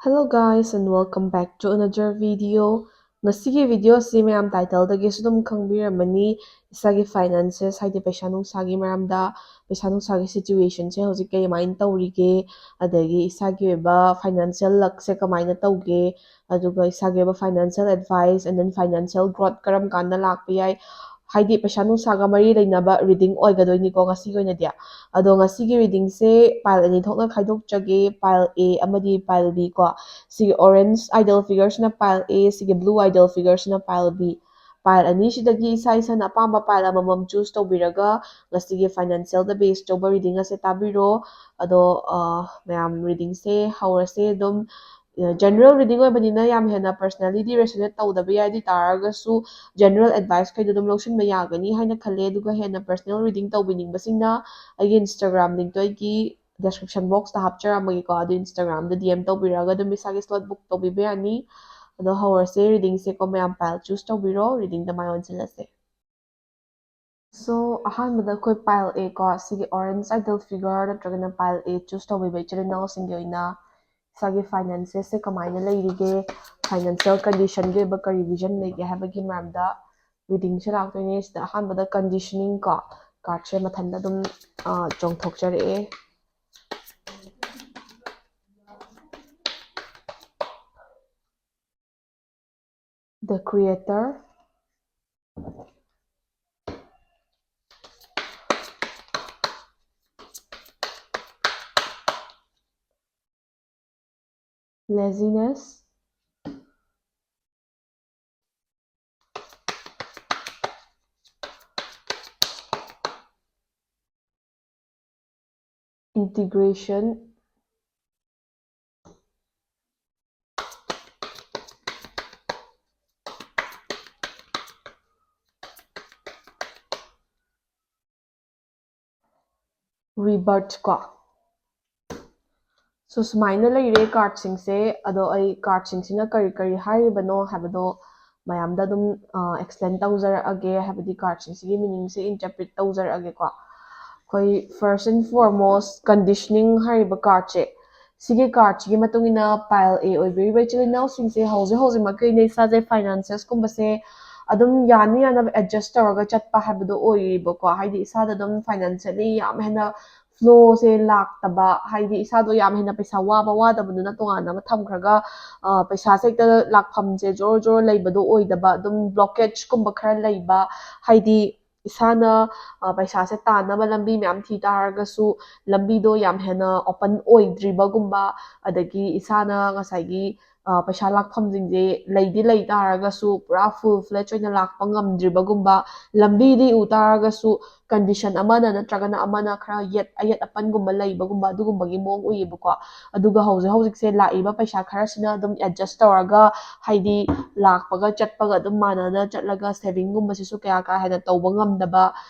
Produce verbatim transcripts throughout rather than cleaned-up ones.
Hello guys, and welcome back to another video. ꯉꯁꯤꯒꯤ video ꯑꯁꯤ ꯃꯌꯥꯝ title ꯗꯒꯤꯁꯨ ꯑꯗꯨꯝ ꯈꯪꯕꯤꯔꯝꯃꯅꯤ, ꯏꯁꯥꯒꯤ finances, ꯍꯥꯏꯗꯤ ꯄꯩꯁꯥ ꯅꯨꯡꯁꯥꯒꯤ ꯃꯔꯝꯗ, ꯄꯩꯁꯥ ꯅꯨꯡꯁꯥꯒꯤ situation ꯁꯦ ꯍꯧꯖꯤꯛ ꯀꯃꯥꯏꯅ ꯇꯧꯔꯤꯒꯦ, ꯑꯗꯒꯤ ꯏꯁꯥꯒꯤ ꯑꯣꯏꯕ financial luck ꯁꯦ ꯀꯃꯥꯏꯅ ꯇꯧꯒꯦ, ꯑꯗꯨꯒ ꯏꯁꯥꯒꯤ ꯑꯣꯏꯕ financial advice and then financial growth ꯀꯔꯝ ꯀꯥꯟꯗ ꯂꯥꯛꯄ ꯌꯥꯏ, ꯍꯥꯏꯗꯤ ꯄꯩꯁꯥ ꯅꯨꯡꯁꯥꯒ ꯃꯔꯤ ꯂꯩꯅꯕ reading ꯑꯣꯏꯒꯗꯣꯏꯅꯤꯀꯣ ꯉꯁꯤꯒꯤ ꯑꯣꯏꯅꯗꯤ꯫ ꯑꯗꯣ ꯉꯁꯤꯒꯤ reading ꯁꯦ pile ꯑꯅꯤ ꯊꯣꯛꯅ ꯈꯥꯏꯗꯣꯛꯆꯒꯦ, pile A ꯑꯃꯗꯤ pile B ꯀꯣ꯫ ꯁꯤꯒꯤ orange idle figure ꯁꯤꯅ pile A, ꯁꯤꯒꯤ blue idle figure ꯁꯤꯅ pile B꯫ Pile ꯑꯅꯤꯁꯤꯗꯒꯤ ꯏꯁꯥ ꯏꯁꯥꯅ ꯑꯄꯥꯝꯕ pile ꯑꯃꯃꯝ choose ꯇꯧꯕꯤꯔꯒ ꯉꯁꯤꯒꯤ financial ꯗ base ꯇꯧꯕ reading ꯑꯁꯦ ꯇꯥꯕꯤꯔꯣ꯫ ꯑꯗꯣ, ꯑ, ꯃꯌꯥꯝ reading ꯁꯦ ꯍꯧꯔꯁꯦ꯫ ꯑꯗꯨꯝ, ꯑ, general reading ꯑꯣꯏꯕꯅꯤꯅ ꯌꯥꯝ ꯍꯦꯟꯅ personally ꯗꯤ resonate ꯇꯧꯗꯕ ꯌꯥꯏ꯫ ꯑꯗꯨ ꯑꯣꯏ ꯇꯥꯔꯒꯁꯨ general advice ꯈꯩꯗꯣ ꯑꯗꯨꯝ ꯂꯧꯁꯤꯟꯕ ꯌꯥꯒꯅꯤ ꯍꯥꯏꯅ ꯈꯜꯂꯦ꯫ ꯑꯗꯨꯒ ꯍꯦꯟꯅ personal reading ꯇꯧꯕꯤꯅꯤꯡꯕꯁꯤꯡꯅ ꯑꯩꯒꯤ Instagram link ꯇꯣ ꯑꯩꯒꯤ description box ꯇ ꯍꯥꯞꯆꯔꯝꯃꯒꯦꯀꯣ꯫ ꯑꯗꯨ Instagram ꯗ D M ꯇꯧꯕꯤꯔꯛꯑꯒ ꯑꯗꯨꯝ ꯏꯁꯥꯒꯤ slot book ꯇꯧꯕꯤꯕ ꯌꯥꯅꯤ꯫ ꯑꯗꯣ ꯍꯧꯔꯁꯦ reading ꯁꯦꯀꯣ꯫ ꯃꯌꯥꯝ pile choose ꯇꯧꯕꯤꯔꯣ, reading ꯗ ꯃꯥꯏ ꯑꯣꯟꯁꯤꯜꯂꯁꯦ꯫ So, ꯑꯍꯥꯟꯕꯗ ꯑꯩꯈꯣꯏ pile A ꯀꯣ, ꯁꯤꯒꯤ orange idle figure ꯅꯠꯇ꯭ꯔꯒꯅ pile A choose ꯇꯧꯕꯤꯕ ꯏꯆꯤꯜ ꯏꯅꯥꯎꯁꯤꯡꯒꯤ ꯑꯣꯏꯅ ꯏꯁꯥꯒꯤ finances ꯁꯦ ꯀꯃꯥꯏꯅ ꯂꯩꯔꯤꯒꯦ, financial condition ꯒꯤ ꯑꯣꯏꯕ ꯀꯔꯤ vision ꯂꯩꯒꯦ ꯍꯥꯏꯕꯒꯤ ꯃꯔꯝꯗ reading ꯁꯦ ꯂꯥꯛꯇꯣꯏꯅꯦ꯫ ꯁꯤꯗ ꯑꯍꯥꯟꯕꯗ conditioning ꯀꯣ, card ꯁꯦ ꯃꯊꯟꯇ ꯑꯗꯨꯝ, ꯑ, ꯆꯣꯡꯊꯣꯛꯆꯔꯛꯑꯦ꯫ The Creator, Laziness, Integration, Rebirth ꯀꯣ꯫ So, ꯁꯨꯃꯥꯏꯅ ꯂꯩꯔꯦ card ꯁꯤꯡꯁꯦ꯫ ꯑꯗꯣ ꯑꯩ card ꯁꯤꯡꯁꯤꯅ ꯀꯔꯤ ꯀꯔꯤ ꯍꯥꯏꯔꯤꯕꯅꯣ ꯍꯥꯏꯕꯗꯣ ꯃꯌꯥꯝꯗ ꯑꯗꯨꯝ, ꯑ, explain ꯇꯧꯖꯔꯛꯑꯒꯦ, ꯍꯥꯏꯕꯗꯤ card ꯁꯤꯡꯁꯤꯒꯤ meaning ꯁꯦ interpret ꯇꯧꯖꯔꯛꯑꯒꯦꯀꯣ꯫ ꯑꯩꯈꯣꯏ first and foremost conditioning ꯍꯥꯏꯔꯤꯕ card ꯁꯦ, ꯁꯤꯒꯤ ꯀꯥꯔꯠꯁꯤꯒꯤ ꯃꯇꯨꯡ ꯏꯟꯅ ꯄꯥꯏꯜ ꯑꯦ ꯑꯣꯏꯕꯤꯔꯤꯕ ꯏꯆꯤꯜ ꯏꯅꯥꯎꯁꯤꯡꯁꯦ ꯍꯧꯖꯤꯛ ꯍꯧꯖꯤꯛꯃꯛꯀꯤ ꯑꯣꯏꯅ ꯏꯁꯥꯁꯦ ꯐꯥꯏꯅꯥꯟꯁꯤꯌꯦꯜꯁꯀꯨꯝꯕꯁꯦ ꯑꯗꯨꯝ ꯌꯥꯅ ꯌꯥꯅꯕ ꯑꯦꯗꯖꯁ ꯇꯧꯔꯒ ꯆꯠꯄ ꯍꯥꯏꯕꯗꯣ ꯑꯣꯏꯔꯤꯕꯀꯣ꯫ ꯍꯥꯏꯗꯤ ꯏꯁꯥꯗ ꯑꯗꯨꯝ ꯐꯥꯏꯅꯥꯟꯁꯤꯌꯦꯜꯂꯤ ꯌꯥꯝ ꯍꯦꯟꯅ ꯐ꯭ꯂꯣꯁꯦ ꯂꯥꯛꯇꯕ, ꯍꯥꯏꯗꯤ ꯏꯁꯥꯗꯣ ꯌꯥꯝ ꯍꯦꯟꯅ ꯄꯩꯁꯥ ꯋꯥꯕ ꯋꯥꯗꯕꯗꯨꯅ ꯇꯣꯉꯥꯟꯅ ꯑꯃ ꯊꯝꯈ꯭ꯔꯒ, ꯑ, ꯄꯩꯁꯥꯁꯦ ꯍꯦꯛꯇ ꯂꯥꯛꯐꯝꯁꯦ ꯖꯣꯔ ꯖꯣꯔ ꯂꯩꯕꯗꯣ ꯑꯣꯏꯗꯕ, ꯑꯗꯨꯝ ꯕ꯭ꯂꯣꯀꯦꯖꯀꯨꯝꯕ ꯈꯔ ꯂꯩꯕ, ꯍꯥꯏꯗꯤ ꯏꯁꯥꯅ, ꯑ, ꯄꯩꯁꯥꯁꯦ ꯇꯥꯟꯅꯕ ꯂꯝꯕꯤ ꯃꯌꯥꯝ ꯊꯤ ꯇꯥꯔꯒꯁꯨ ꯂꯝꯕꯤꯗꯣ ꯌꯥꯝ ꯍꯦꯟꯅ ꯑꯣꯄꯟ ꯑꯣꯏꯗ꯭ꯔꯤꯕꯒꯨꯝꯕ, ꯑꯗꯒꯤ ꯏꯁꯥꯅ ꯉꯁꯥꯏꯒꯤ, ꯑ, ꯄꯩꯁꯥ ꯂꯥꯛꯐꯝꯁꯤꯡꯁꯦ ꯂꯩꯗꯤ ꯂꯩ ꯇꯥꯔꯒꯁꯨ ꯄꯨꯔꯥ ꯐꯨꯜ ꯐ꯭ꯂꯦꯖ ꯑꯣꯏꯅ ꯂꯥꯛꯄ ꯉꯝꯗ꯭ꯔꯤꯕꯒꯨꯝꯕ, ꯂꯝꯕꯤꯗꯤ ꯎ ꯇꯥꯔꯒꯁꯨ ꯀꯟꯗꯤꯁꯟ ꯑꯃꯅ ꯅꯠꯇ꯭ꯔꯒꯅ ꯑꯃꯅ ꯈꯔ ꯌꯦꯠ ꯑꯌꯦꯠ ꯑꯄꯟꯒꯨꯝꯕ ꯂꯩꯕꯒꯨꯝꯕ ꯑꯗꯨꯒꯨꯝꯕꯒꯤ ꯃꯑꯣꯡ ꯎꯏꯌꯦꯕꯀꯣ꯫ ꯑꯗꯨꯒ ꯍꯧꯖꯤꯛ ꯍꯧꯖꯤꯛꯁꯦ ꯂꯥꯛꯏꯕ ꯄꯩꯁꯥ ꯈꯔꯁꯤꯅ ꯑꯗꯨꯝ ꯑꯦꯗꯖꯁ ꯇꯧꯔꯒ, ꯍꯥꯏꯗꯤ ꯂꯥꯛꯄꯒ ꯆꯠꯄꯒ ꯑꯗꯨꯝ ꯃꯥꯟꯅꯅ ꯆꯠꯂꯒ ꯁꯦꯚꯤꯡꯒꯨꯝꯕꯁꯤꯁꯨ ꯀꯌꯥ ꯀꯥ ꯍꯦꯟꯅ ꯇꯧꯕ ꯉꯝꯗꯕ,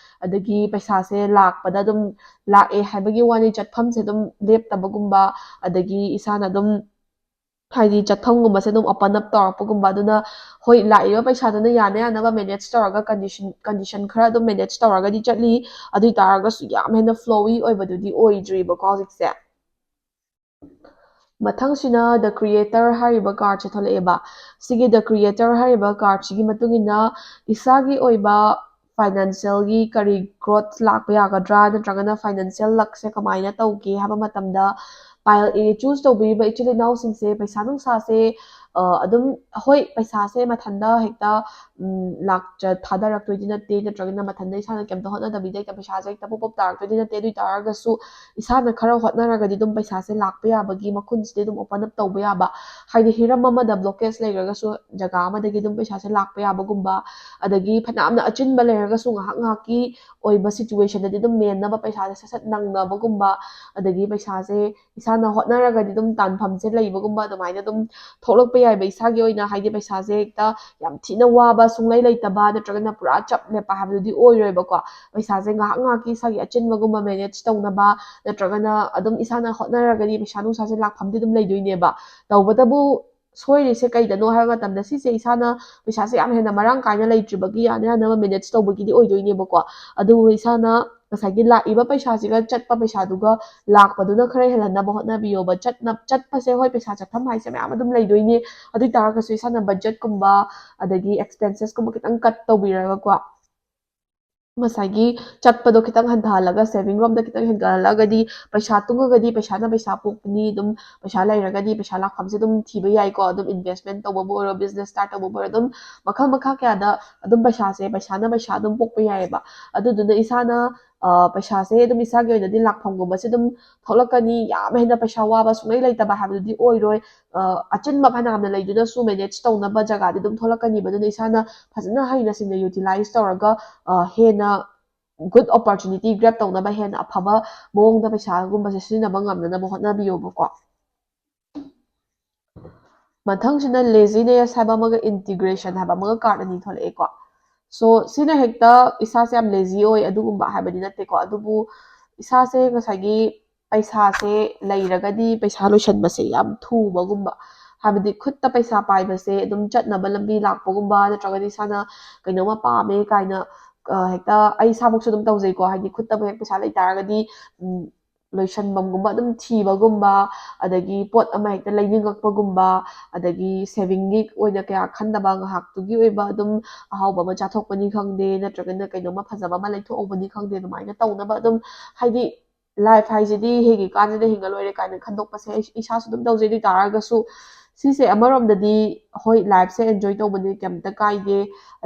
ꯑꯗꯒꯤ ꯄꯩꯁꯥꯁꯦ ꯂꯥꯛꯄꯗ ꯑꯗꯨꯝ ꯂꯥꯛꯑꯦ ꯍꯥꯏꯕꯒꯤ ꯋꯥꯅꯤ ꯆꯠꯐꯝꯁꯦ ꯑꯗꯨꯝ ꯂꯦꯞꯇꯕꯒꯨꯝꯕ, ꯑꯗꯒꯤ ꯏꯁꯥꯅ ꯑꯗꯨꯝ ꯍꯥꯏꯗꯤ ꯆꯠꯐꯝꯒꯨꯝꯕꯁꯦ ꯑꯗꯨꯝ ꯑꯣꯄꯟ ꯑꯞ ꯇꯧꯔꯛꯄꯒꯨꯝꯕ꯫ ꯑꯗꯨꯅ ꯍꯣꯏ, ꯂꯥꯛꯏꯕ ꯄꯩꯁꯥꯗꯨꯅ ꯌꯥꯅ ꯌꯥꯅꯕ ꯃꯦꯅꯦꯖ ꯇꯧꯔꯒ ꯀꯟꯗꯤꯁꯟ, ꯀꯟꯗꯤꯁꯟ ꯈꯔ ꯑꯗꯨꯝ ꯃꯦꯅꯦꯖ ꯇꯧꯔꯒꯗꯤ ꯆꯠꯂꯤ, ꯑꯗꯨ ꯑꯣꯏ ꯇꯥꯔꯒꯁꯨ ꯌꯥꯝ ꯍꯦꯟꯅ ꯐ꯭ꯂꯣꯋꯤ ꯑꯣꯏꯕꯗꯨꯗꯤ ꯑꯣꯏꯗ꯭ꯔꯤꯕꯀꯣ ꯍꯧꯖꯤꯛꯁꯦ꯫ ꯃꯊꯪꯁꯤꯅ The Creator ꯍꯥꯏꯔꯤꯕ ꯀꯥꯔꯠꯁꯦ ꯊꯣꯛꯂꯛꯑꯦꯕ꯫ ꯁꯤꯒꯤ The Creator ꯍꯥꯏꯔꯤꯕ ꯀꯥꯔꯠꯁꯤꯒꯤ ꯃꯇꯨꯡ ꯏꯟꯅ ꯏꯁꯥꯒꯤ ꯑꯣꯏꯕ ꯐꯥꯏꯅꯥꯟꯁꯤꯌꯦꯜꯒꯤ ꯀꯔꯤ ꯒ꯭ꯔꯣꯠ ꯂꯥꯛꯄ ꯌꯥꯒꯗ꯭ꯔꯥ, ꯅꯠꯇ꯭ꯔꯒꯅ ꯐꯥꯏꯅꯥꯟꯁꯤꯌꯦꯜ ꯂꯛꯁꯦ ꯀꯃꯥꯏꯅ ꯇꯧꯒꯦ ꯍꯥꯏꯕ ꯃꯇꯝꯗ, ꯄꯥꯏꯜ ꯑꯦ ꯆꯨꯁ ꯇꯧꯕꯤꯔꯤꯕ ꯏꯆꯤꯜ ꯏꯅꯥꯎꯁꯤꯡꯁꯦ ꯄꯩꯁꯥ ꯅꯨꯡꯁꯥꯁꯦ, ꯑ, ꯑꯗꯨꯝ, ꯍꯣꯏ, ꯄꯩꯁꯥꯁꯦ ꯃꯊꯟꯇ ꯍꯦꯛꯇ, ꯎꯝ, ꯂꯥꯛꯆ-, ꯊꯥꯗꯔꯛꯇꯣꯏꯗꯤ ꯅꯠꯇꯦ, ꯅꯠꯇ꯭ꯔꯒꯅ ꯃꯊꯟꯇ ꯏꯁꯥꯅ ꯀꯩꯝꯇ ꯍꯣꯠꯅꯗꯕꯤꯗ ꯍꯦꯛꯇ ꯄꯩꯁꯥꯁꯦ ꯍꯦꯛꯇ ꯄꯣꯞ ꯄꯣꯞ ꯇꯥꯔꯛꯇꯣꯏꯗꯤ ꯅꯠꯇꯦ꯫ ꯑꯗꯨ ꯑꯣꯏ ꯇꯥꯔꯒꯁꯨ ꯏꯁꯥꯅ ꯈꯔ ꯍꯣꯠꯅꯔꯒꯗꯤ ꯑꯗꯨꯝ ꯄꯩꯁꯥꯁꯦ ꯂꯥꯛꯄ ꯌꯥꯕꯒꯤ ꯃꯈꯨꯟꯁꯤꯗꯤ ꯑꯗꯨꯝ ꯑꯣꯄꯟ ꯑꯞ ꯇꯧꯕ ꯌꯥꯕ, ꯍꯥꯏꯗꯤ ꯍꯤꯔꯝ ꯑꯃꯗ ꯕ꯭ꯂꯣꯀꯦꯖ ꯂꯩꯈ꯭ꯔꯒꯁꯨ ꯖꯒꯥ ꯑꯃꯗꯒꯤ ꯑꯗꯨꯝ ꯄꯩꯁꯥꯁꯦ ꯂꯥꯛꯄ ꯌꯥꯕꯒꯨꯝꯕ, ꯑꯗꯒꯤ ꯐꯅꯌꯥꯝꯅ ꯑꯆꯤꯟꯕ ꯂꯩꯔꯒꯁꯨ ꯉꯥꯏꯍꯥꯛ ꯉꯥꯏꯍꯥꯛꯀꯤ ꯑꯣꯏꯕ ꯁꯤꯆꯨꯋꯦꯁꯟꯗꯗꯤ ꯑꯗꯨꯝ ꯃꯦꯟꯅꯕ ꯄꯩꯁꯥꯁꯦ ꯁꯠ ꯁꯠ ꯅꯪꯅꯕꯒꯨꯝꯕ, ꯑꯗꯒꯤ ꯄꯩꯁꯥꯁꯦ ꯏꯁꯥꯅ ꯍꯣꯠꯅꯔꯒꯗꯤ ꯑꯗꯨꯝ ꯇꯥꯟꯐꯝꯁꯦ ꯂꯩꯕꯒꯨꯝꯕ ꯑꯗꯨꯃꯥꯏꯅ ꯑꯗꯨꯝ ꯊꯣꯛꯂꯛꯄ ꯌꯥꯏꯕ꯫ ꯏꯁꯥꯒꯤ ꯑꯣꯏꯅ ꯍꯥꯏꯗꯤ ꯄꯩꯁꯥꯁꯦ ꯍꯦꯛꯇ ꯌꯥꯝ ꯊꯤꯅ ꯋꯥꯕ ꯁꯨꯡꯂꯩ ꯂꯩꯇꯕ ꯅꯠꯇ꯭ꯔꯒꯅ ꯄꯨꯔꯥ ꯆꯞ ꯂꯦꯞꯄ ꯍꯥꯏꯕꯗꯨꯗꯤ ꯑꯣꯏꯔꯣꯏꯕꯀꯣ꯫ ꯄꯩꯁꯥꯁꯦ ꯉꯥꯏꯍꯥꯛ ꯉꯥꯏꯍꯥꯛꯀꯤ ꯏꯁꯥꯒꯤ ꯑꯆꯤꯟꯕꯒꯨꯝꯕ ꯃꯦꯅꯦꯖ ꯇꯧꯅꯕ ꯅꯠꯇ꯭ꯔꯒꯅ ꯑꯗꯨꯝ ꯏꯁꯥꯅ ꯍꯣꯠꯅꯔꯒꯗꯤ ꯄꯩꯁꯥ ꯅꯨꯡꯁꯥꯁꯦ ꯂꯥꯛꯐꯝꯗꯤ ꯑꯗꯨꯝ ꯂꯩꯗꯣꯏꯅꯦꯕ꯫ ꯇꯧꯕꯇꯕꯨ ꯁꯣꯏꯔꯤꯁꯦ ꯀꯩꯗꯅꯣ ꯍꯥꯏꯕ ꯃꯇꯝꯗ ꯁꯤꯁꯦ ꯏꯁꯥꯅ ꯄꯩꯁꯥꯁꯦ ꯌꯥꯝ ꯍꯦꯟꯅ ꯃꯔꯥꯡ ꯀꯥꯏꯅ ꯂꯩꯇ꯭ꯔꯤꯕꯒꯤ ꯌꯥꯅ ꯌꯥꯅꯕ ꯃꯦꯅꯦꯖ ꯇꯧꯕꯒꯤꯗꯤ ꯑꯣꯏꯗꯣꯏꯅꯦꯕꯀꯣ꯫ ꯑꯗꯨꯕꯨ ꯏꯁꯥꯅ ꯉꯁꯥꯏꯒꯤ ꯂꯥꯛꯏꯕ ꯄꯩꯁꯥꯁꯤꯒ ꯆꯠꯄ ꯄꯩꯁꯥꯗꯨꯒ ꯂꯥꯛꯄꯗꯨꯅ ꯈꯔ ꯍꯦꯜꯍꯟꯅꯕ ꯍꯣꯠꯅꯕꯤꯌꯣꯕ꯫ ꯆꯠꯅ ꯆꯠꯄꯁꯦ, ꯍꯣꯏ, ꯄꯩꯁꯥ ꯆꯠꯐꯝ ꯍꯥꯏꯁꯦ ꯃꯌꯥꯝ ꯑꯗꯨꯝ ꯂꯩꯗꯣꯏꯅꯦ, ꯑꯗꯨ ꯑꯣꯏ ꯇꯥꯔꯒꯁꯨ ꯏꯁꯥꯅ ꯕꯖꯦꯠꯀꯨꯝꯕ ꯑꯗꯒꯤ ꯑꯦꯛꯁꯄꯦꯟꯁꯦꯁꯀꯨꯝꯕ ꯈꯤꯇꯪ ꯀꯠ ꯇꯧꯕꯤꯔꯒꯀꯣ, ꯉꯁꯥꯏꯒꯤ ꯆꯠꯄꯗꯣ ꯈꯤꯇꯪ ꯍꯟꯊꯍꯜꯂꯒ ꯁꯦꯚꯤꯡ ꯔꯣꯝꯗ ꯈꯤꯇꯪ ꯍꯦꯟꯒꯠꯍꯜꯂꯒꯗꯤ, ꯄꯩꯁꯥ ꯇꯨꯡꯉꯒꯗꯤ ꯄꯩꯁꯥꯅ ꯄꯩꯁꯥ ꯄꯣꯛꯄꯅꯤ, ꯑꯗꯨꯝ ꯄꯩꯁꯥ ꯂꯩꯔꯒꯗꯤ ꯄꯩꯁꯥ ꯂꯥꯛꯐꯝꯁꯦ ꯑꯗꯨꯝ ꯊꯤꯕ ꯌꯥꯏꯀꯣ꯫ ꯑꯗꯨꯝ ꯏꯟꯚꯦꯁꯃꯦꯟ ꯇꯧꯕꯕꯨ ꯑꯣꯏꯔꯣ, ꯕꯤꯖꯤꯅꯦꯁ ꯁ꯭ꯇꯥꯔꯠ ꯇꯧꯕꯕꯨ ꯑꯣꯏꯔꯣ, ꯑꯗꯨꯝ ꯃꯈꯜ ꯃꯈꯥ ꯀꯌꯥꯗ ꯑꯗꯨꯝ ꯄꯩꯁꯥꯁꯦ, ꯄꯩꯁꯥꯅ ꯄꯩꯁꯥ ꯑꯗꯨꯝ ꯄꯣꯛꯄ ꯌꯥꯏꯑꯕ꯫ ꯑꯗꯨꯗꯨꯅ ꯏꯁꯥꯅ ꯄꯩꯁꯥꯁꯦ ꯑꯗꯨꯝ ꯏꯁꯥꯒꯤ ꯑꯣꯏꯅꯗꯤ ꯂꯥꯛꯐꯝꯒꯨꯝꯕꯁꯦ ꯑꯗꯨꯝ ꯊꯣꯛꯂꯛꯀꯅꯤ꯫ ꯌꯥꯝ ꯍꯦꯟꯅ ꯄꯩꯁꯥ ꯋꯥꯕ ꯁꯨꯡꯂꯩ ꯂꯩꯇꯕ ꯍꯥꯏꯕꯗꯨꯗꯤ ꯑꯣꯏꯔꯣꯏ꯫ ꯑꯆꯤꯟꯕ ꯐꯅꯌꯥꯝꯅ ꯂꯩꯗꯨꯅꯁꯨ ꯃꯦꯅꯦꯖ ꯇꯧꯅꯕ ꯖꯒꯥꯗꯤ ꯑꯗꯨꯝ ꯊꯣꯛꯂꯛꯀꯅꯤꯕ꯫ ꯑꯗꯨꯅ ꯏꯁꯥꯅ ꯐꯖꯅ ꯍꯩꯅ ꯁꯤꯡꯅ ꯌꯨꯇꯤꯂꯥꯏꯁ ꯇꯧꯔꯒ ꯍꯦꯟꯅ ꯒꯨꯗ ꯑꯣꯄꯣꯔꯆꯨꯅꯤꯇꯤ ꯒ꯭ꯔꯦꯞ ꯇꯧꯅꯕ, ꯍꯦꯟꯅ ꯑꯐꯕ ꯃꯑꯣꯡꯗ ꯄꯩꯁꯥꯒꯨꯝꯕꯁꯦ ꯁꯤꯖꯤꯟꯅꯕ ꯉꯝꯅꯅꯕ ꯍꯣꯠꯅꯕꯤꯌꯣꯕꯀꯣ꯫ ꯃꯊꯪꯁꯤꯅ ꯂꯦꯖꯤꯅꯦꯁ ꯍꯥꯏꯕ ꯑꯃꯒ ꯏꯟꯇꯤꯒ꯭ꯔꯦꯁꯟ ꯍꯥꯏꯕ ꯑꯃꯒ ꯀꯥꯔꯠ ꯑꯅꯤ ꯊꯣꯛꯂꯛꯑꯦꯀꯣ꯫ ꯁꯣ ꯁꯤꯅ ꯍꯦꯛꯇ ꯏꯁꯥꯁꯦ ꯌꯥꯝ ꯂꯦꯖꯤ ꯑꯣꯏ ꯑꯗꯨꯒꯨꯝꯕ ꯍꯥꯏꯕꯗꯤ ꯅꯠꯇꯦꯀꯣ꯫ ꯑꯗꯨꯕꯨ ꯏꯁꯥꯁꯦ ꯉꯁꯥꯏꯒꯤ ꯄꯩꯁꯥꯁꯦ ꯂꯩꯔꯒꯗꯤ ꯄꯩꯁꯥ ꯂꯣꯏꯁꯟꯕꯁꯦ ꯌꯥꯝ ꯊꯨꯕꯒꯨꯝꯕ, ꯍꯥꯏꯕꯗꯤ ꯈꯨꯠꯇ ꯄꯩꯁꯥ ꯄꯥꯏꯕꯁꯦ ꯑꯗꯨꯝ ꯆꯠꯅꯕ ꯂꯝꯕꯤ ꯂꯥꯛꯄꯒꯨꯝꯕ, ꯅꯠꯇ꯭ꯔꯒꯗꯤ ꯏꯁꯥꯅ ꯀꯩꯅꯣꯝꯃ ꯄꯥꯝꯃꯦ ꯀꯥꯏꯅ ꯍꯦꯛꯇ, ꯑꯩ ꯏꯁꯥꯃꯛꯁꯨ ꯑꯗꯨꯝ ꯇꯧꯖꯩꯀꯣ꯫ ꯍꯥꯏꯗꯤ ꯈꯨꯠꯇꯕꯨ ꯍꯦꯛ ꯄꯩꯁꯥ ꯂꯩꯇꯥꯔꯒꯗꯤ ꯂꯣꯏꯁꯟꯐꯝꯒꯨꯝꯕ ꯑꯗꯨꯝ ꯊꯤꯕꯒꯨꯝꯕ, ꯑꯗꯒꯤ ꯄꯣꯠ ꯑꯃ ꯍꯦꯛꯇ ꯂꯩꯅꯤꯡꯉꯛꯄꯒꯨꯝꯕ, ꯑꯗꯒꯤ ꯁꯦꯚꯤꯡꯒꯤ ꯑꯣꯏꯅ ꯀꯌꯥ ꯈꯟꯗꯕ, ꯉꯥꯏꯍꯥꯛꯇꯨꯒꯤ ꯑꯣꯏꯕ ꯑꯗꯨꯝ ꯑꯍꯥꯎꯕ ꯑꯃ ꯆꯥꯊꯣꯛꯄꯅꯤ ꯈꯪꯗꯦ, ꯅꯠꯇ꯭ꯔꯒꯅ ꯀꯩꯅꯣꯝꯃ ꯐꯖꯕ ꯑꯃ ꯂꯩꯊꯣꯛꯍꯧꯕꯅꯤ ꯈꯪꯗꯦ, ꯑꯗꯨꯃꯥꯏꯅ ꯇꯧꯅꯕ ꯑꯗꯨꯝ, ꯍꯥꯏꯗꯤ ꯂꯥꯏꯐ ꯍꯥꯏꯁꯤꯗꯤ ꯍꯤꯡꯉꯤꯀꯥꯟꯁꯤꯗ ꯍꯤꯡꯉ ꯂꯣꯏꯔꯦ ꯀꯥꯏꯅ ꯈꯟꯗꯣꯛꯄꯁꯦ ꯑꯩ ꯏꯁꯥꯁꯨ ꯑꯗꯨꯝ ꯇꯧꯖꯩ꯫ ꯑꯗꯨ ꯑꯣꯏ ꯇꯥꯔꯒꯁꯨ ꯁꯤꯁꯦ ꯑꯃꯔꯣꯝꯗꯗꯤ ꯍꯣꯏ, ꯂꯥꯏꯐꯁꯦ ꯑꯦꯟꯖꯣꯏ ꯇꯧꯕꯅꯤ, ꯀꯩꯝꯇ ꯀꯥꯏꯗꯦ꯫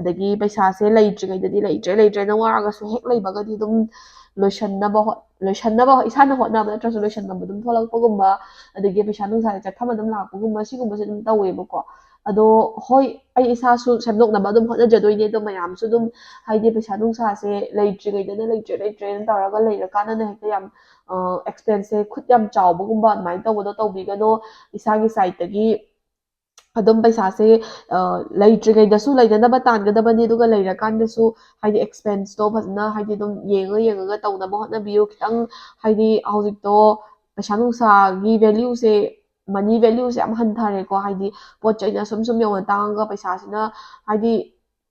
ꯑꯗꯒꯤ ꯄꯩꯁꯥꯁꯦ ꯂꯩꯇ꯭ꯔꯤꯉꯩꯗꯗꯤ ꯂꯩꯇ꯭ꯔꯦ ꯂꯩꯇ꯭ꯔꯦꯅ ꯋꯥꯔꯒꯁꯨ ꯍꯦꯛ ꯂꯩꯕꯒꯗꯤ ꯑꯗꯨꯝ ꯂꯣꯏꯁꯟꯅꯕ ꯍꯣꯠ-, ꯂꯣꯏꯁꯟꯅꯕ ꯏꯁꯥꯅ ꯍꯣꯠꯅꯕ ꯅꯠꯇ꯭ꯔꯁꯨ ꯂꯣꯏꯁꯟꯐꯝ ꯑꯗꯨꯝ ꯊꯣꯛꯂꯛꯄꯒꯨꯝꯕ, ꯑꯗꯒꯤ ꯄꯩꯁꯥ ꯅꯨꯡꯁꯥꯁꯦ ꯆꯠꯐꯝ ꯑꯗꯨꯝ ꯂꯥꯛꯄꯒꯨꯝꯕ, ꯁꯤꯒꯨꯝꯕꯁꯦ ꯑꯗꯨꯝ ꯇꯧꯋꯦꯕꯀꯣ꯫ ꯑꯗꯣ ꯍꯣꯏ, ꯑꯩ ꯏꯁꯥꯁꯨ ꯁꯦꯝꯗꯣꯛꯅꯕ ꯑꯗꯨꯝ ꯍꯣꯠꯅꯖꯗꯣꯏꯅꯦ꯫ ꯑꯗꯣ ꯃꯌꯥꯝꯁꯨ ꯑꯗꯨꯝ, ꯍꯥꯏꯗꯤ ꯄꯩꯁꯥ ꯅꯨꯡꯁꯥꯁꯦ ꯂꯩꯇ꯭ꯔꯤꯉꯩꯗꯅ ꯂꯩꯇ꯭ꯔꯦ ꯂꯩꯇ꯭ꯔꯦꯅ ꯇꯧꯔꯒ ꯂꯩꯔꯀꯥꯟꯗꯅ ꯍꯦꯛꯇ ꯌꯥꯝ ꯑꯦꯛꯁꯄꯦꯟꯁꯁꯦ ꯈꯨꯠ ꯌꯥꯝ ꯆꯥꯎꯕꯒꯨꯝꯕ ꯑꯗꯨꯃꯥꯏꯅ ꯇꯧꯕꯗꯣ ꯇꯧꯕꯤꯒꯅꯣ꯫ ꯏꯁꯥꯒꯤ ꯁꯥꯏꯠꯇꯒꯤ ꯑꯗꯨꯝ ꯄꯩꯁꯥꯁꯦ ꯂꯩꯇ꯭ꯔꯤꯉꯩꯗꯁꯨ ꯂꯩꯅꯅꯕ ꯇꯥꯟꯒꯗꯕꯅꯤ, ꯑꯗꯨꯒ ꯂꯩꯔꯀꯥꯟꯗꯁꯨ ꯍꯥꯏꯗꯤ ꯑꯦꯛꯁꯄꯦꯟꯁꯇꯣ ꯐꯖꯅ ꯍꯥꯏꯗꯤ ꯑꯗꯨꯝ ꯌꯦꯡꯉ ꯌꯦꯡꯉꯒ ꯇꯧꯅꯕ ꯍꯣꯠꯅꯕꯤꯌꯨ꯫ ꯈꯤꯇꯪ ꯍꯥꯏꯗꯤ ꯍꯧꯖꯤꯛꯇꯣ ꯄꯩꯁꯥ ꯅꯨꯡꯁꯥꯒꯤ ꯚꯦꯂ꯭ꯌꯨꯁꯦ, ꯃꯅꯤ ꯚꯦꯂ꯭ꯌꯨꯁꯦ ꯌꯥꯝ ꯍꯟꯊꯔꯦꯀꯣ꯫ ꯍꯥꯏꯗꯤ ꯄꯣꯠ ꯆꯩꯅ ꯁꯨꯝ ꯁꯨꯝ ꯌꯧꯅ ꯇꯥꯡꯉꯒ ꯄꯩꯁꯥꯁꯤꯅ ꯍꯥꯏꯗꯤ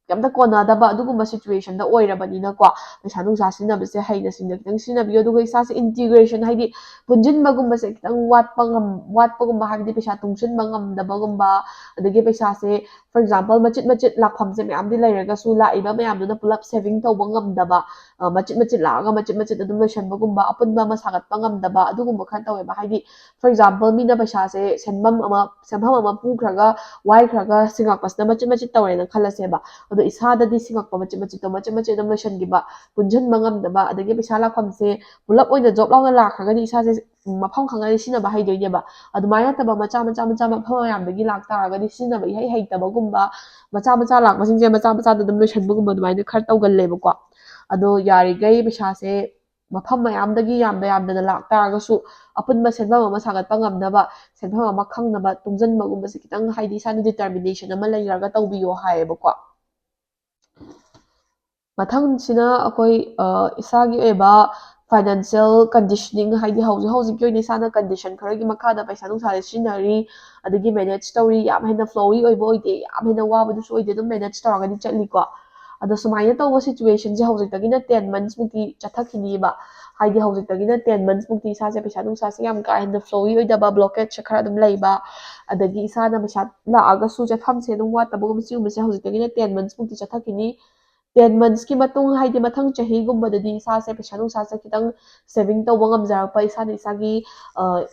ꯀꯩꯝꯇ ꯀꯣꯟꯅꯗꯕ ꯑꯗꯨꯒꯨꯝꯕ situation ꯗ ꯑꯣꯏꯔꯕꯅꯤꯅꯀꯣ, ꯄꯩꯁꯥ ꯅꯨꯡꯁꯥ ꯁꯤꯖꯤꯟꯅꯕꯁꯦ ꯍꯩꯅ ꯁꯤꯡꯅ ꯈꯤꯇꯪ ꯁꯤꯖꯤꯟꯅꯕꯤꯌꯨ꯫ ꯑꯗꯨꯒ ꯏꯁꯥꯁꯦ integration, ꯍꯥꯏꯗꯤ ꯄꯨꯟꯁꯤꯟꯕꯒꯨꯝꯕꯁꯦ ꯈꯤꯇꯪ ꯋꯥꯠꯄ ꯉꯝ ꯋꯥꯠꯄꯒꯨꯝꯕ, ꯍꯥꯏꯕꯗꯤ ꯄꯩꯁꯥ ꯇꯨꯡꯁꯤꯟꯕ ꯉꯝꯗꯕꯒꯨꯝꯕ, ꯑꯗꯒꯤ ꯄꯩꯁꯥꯁꯦ, for example, ꯃꯆꯤꯠ ꯃꯆꯤꯠ ꯂꯥꯛꯐꯝꯁꯦ ꯃꯌꯥꯝꯗꯤ ꯂꯩꯔꯒꯁꯨ ꯂꯥꯛꯏꯕ ꯃꯌꯥꯝꯗꯨꯅ ꯄꯨꯂꯞ saving ꯇꯧꯕ ꯉꯝꯗꯕ, ꯑ, ꯃꯆꯤꯠ ꯃꯆꯤꯠ ꯂꯥꯛꯑꯒ ꯃꯆꯤꯠ ꯃꯆꯤꯠ ꯑꯗꯨꯝ ꯂꯣꯏꯁꯟꯕꯒꯨꯝꯕ, ꯑꯄꯨꯟꯕ ꯑꯃ ꯁꯥꯒꯠꯄ ꯉꯝꯗꯕ, ꯑꯗꯨꯒꯨꯝꯕ ꯈꯔ ꯇꯧꯋꯦꯕ꯫ ꯍꯥꯏꯗꯤ, for example, ꯃꯤꯅ ꯄꯩꯁꯥꯁꯦ ꯁꯦꯟꯐꯝ ꯑꯃ, ꯁꯦꯟꯐꯝ ꯑꯃ ꯄꯨꯈ꯭ꯔꯒ ꯋꯥꯏꯈ꯭ꯔꯒ ꯁꯤꯡꯉꯛꯄꯁꯤꯅ ꯃꯆꯤꯠ ꯃꯆꯤꯠ ꯇꯧꯔꯦꯅ ꯈꯜꯂꯁꯦꯕ꯫ ꯑꯗꯣ ꯏꯁꯥꯗꯗꯤ ꯁꯤꯡꯉꯛꯄ ꯃꯆꯤꯠ ꯃꯆꯤꯠꯇꯣ, ꯃꯆꯤꯠ ꯃꯆꯤꯠ ꯑꯗꯨꯝ ꯂꯣꯏꯁꯟꯈꯤꯕ, ꯄꯨꯟꯁꯤꯟꯕ ꯉꯝꯗꯕ, ꯑꯗꯒꯤ ꯄꯩꯁꯥ ꯂꯥꯛꯐꯝꯁꯦ ꯄꯨꯂꯞ ꯑꯣꯏꯅ ꯖꯣꯕ ꯂꯥꯎꯅ ꯂꯥꯛꯈ꯭ꯔꯒꯗꯤ ꯏꯁꯥꯁꯦ, ꯎꯝ, ꯃꯐꯝ ꯈꯪꯉꯒꯗꯤ ꯁꯤꯖꯤꯟꯅꯕ ꯍꯩꯗꯣꯏꯅꯦꯕ꯫ ꯑꯗꯨꯃꯥꯏꯅ ꯅꯠꯇꯕ ꯃꯆꯥ ꯃꯆꯥ ꯃꯆꯥ ꯃꯐꯝ ꯃꯌꯥꯝꯗꯒꯤ ꯂꯥꯛꯇꯥꯔꯒꯗꯤ ꯁꯤꯖꯤꯟꯅꯕ ꯏꯍꯩ ꯍꯩꯇꯕꯒꯨꯝꯕ, ꯃꯆꯥ ꯃꯆꯥ ꯂꯥꯛꯄꯁꯤꯡꯁꯦ ꯃꯆꯥ ꯃꯆꯥꯗ ꯑꯗꯨꯝ ꯂꯣꯏꯁꯟꯕꯒꯨꯝꯕ ꯑꯗꯨꯃꯥꯏꯅ ꯈꯔ ꯇꯧꯒꯜꯂꯦꯕꯀꯣ꯫ ꯑꯗꯣ ꯌꯥꯔꯤꯈꯩ ꯄꯩꯁꯥꯁꯦ ꯃꯐꯝ ꯃꯌꯥꯝꯗꯒꯤ ꯌꯥꯝꯗ ꯌꯥꯝꯗꯅ ꯂꯥꯛꯇꯥꯔꯒꯁꯨ ꯑꯄꯨꯟꯕ ꯁꯦꯟꯐꯝ ꯑꯃ ꯁꯥꯒꯠꯄ ꯉꯝꯅꯕ, ꯁꯦꯟꯐꯝ ꯑꯃ ꯈꯪꯅꯕ ꯇꯨꯡꯁꯤꯟꯕꯒꯨꯝꯕꯁꯦ ꯈꯤꯇꯪ, ꯍꯥꯏꯗꯤ ꯏꯁꯥꯅ determination ꯑꯃ ꯂꯩꯔꯒ ꯇꯧꯕꯤꯌꯣ ꯍꯥꯏꯌꯦꯕꯀꯣ꯫ ꯃꯊꯪꯁꯤꯅ ꯑꯩꯈꯣꯏ, ꯑ, ꯏꯁꯥꯒꯤ ꯑꯣꯏꯕ financial conditioning, ꯍꯥꯏꯗꯤ ꯍꯧꯖꯤꯛ ꯍꯧꯖꯤꯛꯀꯤ ꯑꯣꯏꯅ ꯏꯁꯥꯅ condition ꯈꯔꯒꯤ ꯃꯈꯥꯗ ꯄꯩꯁꯥ ꯅꯨꯡꯁꯥꯁꯦ ꯁꯤꯖꯤꯟꯅꯔꯤ, ꯑꯗꯒꯤ manage ꯇꯧꯔꯤ, ꯌꯥꯝ ꯍꯦꯟꯅ flowy ꯑꯣꯏꯕ ꯑꯣꯏꯗꯦ, ꯌꯥꯝ ꯍꯦꯟꯅ ꯋꯥꯕꯗꯨꯁꯨ ꯑꯣꯏꯗꯦ, ꯑꯗꯨꯝ manage ꯇꯧꯔꯒꯗꯤ ꯆꯠꯂꯤꯀꯣ꯫ ꯑꯗꯣ ꯁꯨꯃꯥꯏꯅ ꯇꯧꯕ situation ꯁꯦ ꯍꯧꯖꯤꯛꯇꯒꯤꯅ ten months ꯃꯨꯛꯇꯤ ꯆꯠꯊꯈꯤꯅꯤꯕ꯫ ꯍꯥꯏꯗꯤ ꯍꯧꯖꯤꯛꯇꯒꯤꯅ ten months ꯃꯨꯛꯇꯤ ꯏꯁꯥꯁꯦ ꯄꯩꯁꯥ ꯅꯨꯡꯁꯥꯁꯦ ꯌꯥꯝ ꯀꯥ ꯍꯦꯟꯅ flowy ꯑꯣꯏꯗꯕ, blockage ꯁꯦ ꯈꯔ ꯑꯗꯨꯝ ꯂꯩꯕ, ꯑꯗꯒꯤ ꯏꯁꯥꯅ ꯄꯩꯁꯥ ꯂꯥꯛꯑꯒꯁꯨ ꯆꯠꯐꯝꯁꯦ ꯑꯗꯨꯝ ꯋꯥꯠꯇꯕꯒꯨꯝꯕ, ꯁꯤꯒꯨꯝꯕꯁꯦ ꯍꯧꯖꯤꯛꯇꯒꯤꯅ ten months ꯃꯨꯛꯇꯤ ꯆꯠꯊꯈꯤꯅꯤ꯫ Ten months ꯀꯤ ꯃꯇꯨꯡ, ꯍꯥꯏꯗꯤ ꯃꯊꯪ ꯆꯍꯤꯒꯨꯝꯕꯗꯗꯤ ꯏꯁꯥꯁꯦ ꯄꯩꯁꯥ ꯅꯨꯡꯁꯥꯁꯦ ꯈꯤꯇꯪ saving ꯇꯧꯕ ꯉꯝꯖꯔꯛꯄ, ꯏꯁꯥꯅ ꯏꯁꯥꯒꯤ, ꯑ,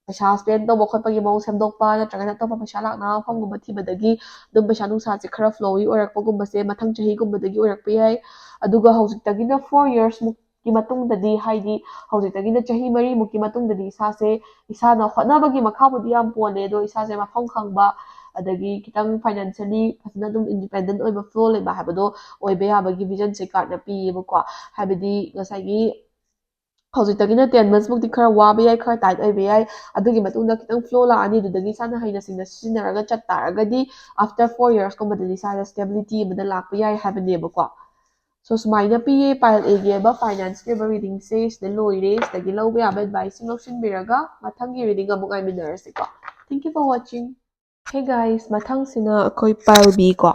ꯄꯩꯁꯥ spend ꯇꯧꯕ ꯈꯣꯠꯄꯒꯤ ꯃꯑꯣꯡ ꯁꯦꯝꯗꯣꯛꯄ, ꯅꯠꯇ꯭ꯔꯒꯅ ꯑꯇꯣꯞꯄ ꯄꯩꯁꯥ ꯂꯥꯛꯅꯕ ꯃꯐꯝꯒꯨꯝꯕ ꯊꯤꯕꯗꯒꯤ ꯑꯗꯨꯝ ꯄꯩꯁꯥ ꯅꯨꯡꯁꯥꯁꯦ ꯈꯔ flowy ꯑꯣꯏꯔꯛꯄꯒꯨꯝꯕꯁꯦ ꯃꯊꯪ ꯆꯍꯤꯒꯨꯝꯕꯗꯒꯤ ꯑꯣꯏꯔꯛꯄ ꯌꯥꯏ꯫ ꯑꯗꯨꯒ ꯍꯧꯖꯤꯛꯇꯒꯤꯅ four years ꯃꯨꯛꯀꯤ ꯃꯇꯨꯡꯗꯗꯤ, ꯍꯥꯏꯗꯤ ꯍꯧꯖꯤꯛꯇꯒꯤꯅ ꯆꯍꯤ ꯃꯔꯤꯃꯨꯛꯀꯤ ꯃꯇꯨꯡꯗꯗꯤ ꯏꯁꯥꯁꯦ, ꯏꯁꯥꯅ ꯍꯣꯠꯅꯕꯒꯤ ꯃꯈꯥꯕꯨꯗꯤ ꯌꯥꯝ ꯄꯣꯜꯂꯦ, ꯑꯗꯣ ꯏꯁꯥꯁꯦ ꯃꯐꯝ ꯈꯪꯕ, ꯑꯗꯒꯤ ꯈꯤꯇꯪ financially ꯐꯖꯅ ꯑꯗꯨꯝ independent ꯑꯣꯏꯕ, flow ꯂꯩꯕ ꯍꯥꯏꯕꯗꯣ ꯑꯣꯏꯕ ꯌꯥꯕꯒꯤ vision ꯁꯦ card ꯅ ꯄꯤꯌꯦꯕꯀꯣ꯫ ꯍꯥꯏꯕꯗꯤ ꯉꯁꯥꯏꯒꯤ ꯍꯧꯖꯤꯛꯇꯒꯤꯅ ten months ꯃꯨꯛꯇꯤ ꯈꯔ ꯋꯥꯕ ꯌꯥꯏ, ꯈꯔ tight ꯑꯣꯏꯕ ꯌꯥꯏ, ꯑꯗꯨꯒꯤ ꯃꯇꯨꯡꯗ ꯈꯤꯇꯪ flow ꯂꯥꯛꯑꯅꯤ, ꯑꯗꯨꯗꯒꯤ ꯏꯁꯥꯅ ꯍꯩꯅ ꯁꯤꯡꯅ ꯁꯤꯖꯤꯟꯅꯔꯒ ꯆꯠ ꯇꯥꯔꯒꯗꯤ after four years ꯀꯨꯝꯕꯗꯗꯤ ꯏꯁꯥꯗ stability ꯑꯃꯗ ꯂꯥꯛꯄ ꯌꯥꯏ ꯍꯥꯏꯕꯅꯦꯕꯀꯣ꯫ So ꯁꯨꯃꯥꯏꯅ ꯄꯤꯌꯦ꯫ Pile A ꯒꯤ ꯑꯣꯏꯕ finance ꯀꯤ ꯑꯣꯏꯕ reading ꯁꯦ ꯁꯤꯗ ꯂꯣꯏꯔꯦ꯫ ꯁꯤꯗꯒꯤ ꯂꯧꯕ ꯌꯥꯕ advice ꯁꯤꯡ ꯂꯧꯁꯤꯟꯕꯤꯔꯒ ꯃꯊꯪꯒꯤ reading ꯑꯃꯨꯛ ꯉꯥꯏꯃꯤꯟꯅꯔꯁꯤꯀꯣ꯫ Thank you for watching. Hey guys, ꯃꯊꯪꯁꯤꯅ ꯑꯩꯈꯣꯏ pile B ꯀꯣ,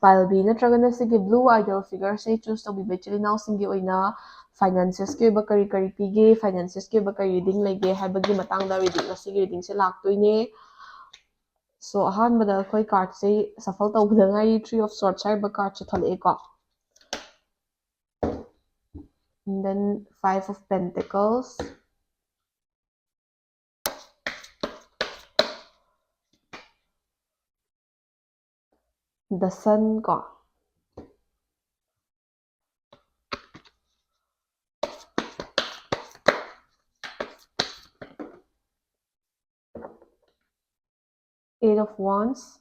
pile B ꯅꯠꯇ꯭ꯔꯒꯅ ꯁꯤꯒꯤ blue ideal figure ꯁꯦ choose ꯇꯧꯕꯤꯕ ꯏꯆꯤꯜ ꯏꯅꯥꯎꯁꯤꯡꯒꯤ ꯑꯣꯏꯅ finances ꯀꯤ ꯑꯣꯏꯕ ꯀꯔꯤ ꯀꯔꯤ ꯄꯤꯒꯦ, finances ꯀꯤ ꯑꯣꯏꯕ ꯀꯔꯤ reading ꯂꯩꯒꯦ ꯍꯥꯏꯕꯒꯤ ꯃꯇꯥꯡꯗ reading, ꯉꯁꯤꯒꯤ reading ꯁꯦ ꯂꯥꯛꯇꯣꯏꯅꯦ꯫ So ꯑꯍꯥꯟꯕꯗ ꯑꯩꯈꯣꯏ card ꯁꯦ shuffle ꯇꯧꯕꯗ ꯉꯥꯏꯔꯤ, Three of Swords ꯍꯥꯏꯔꯤꯕ card say ꯊꯣꯛꯂꯛꯑꯦꯀꯣ꯫ And then Five of Pentacles, The Sun ꯀꯣ, Eight of Wands,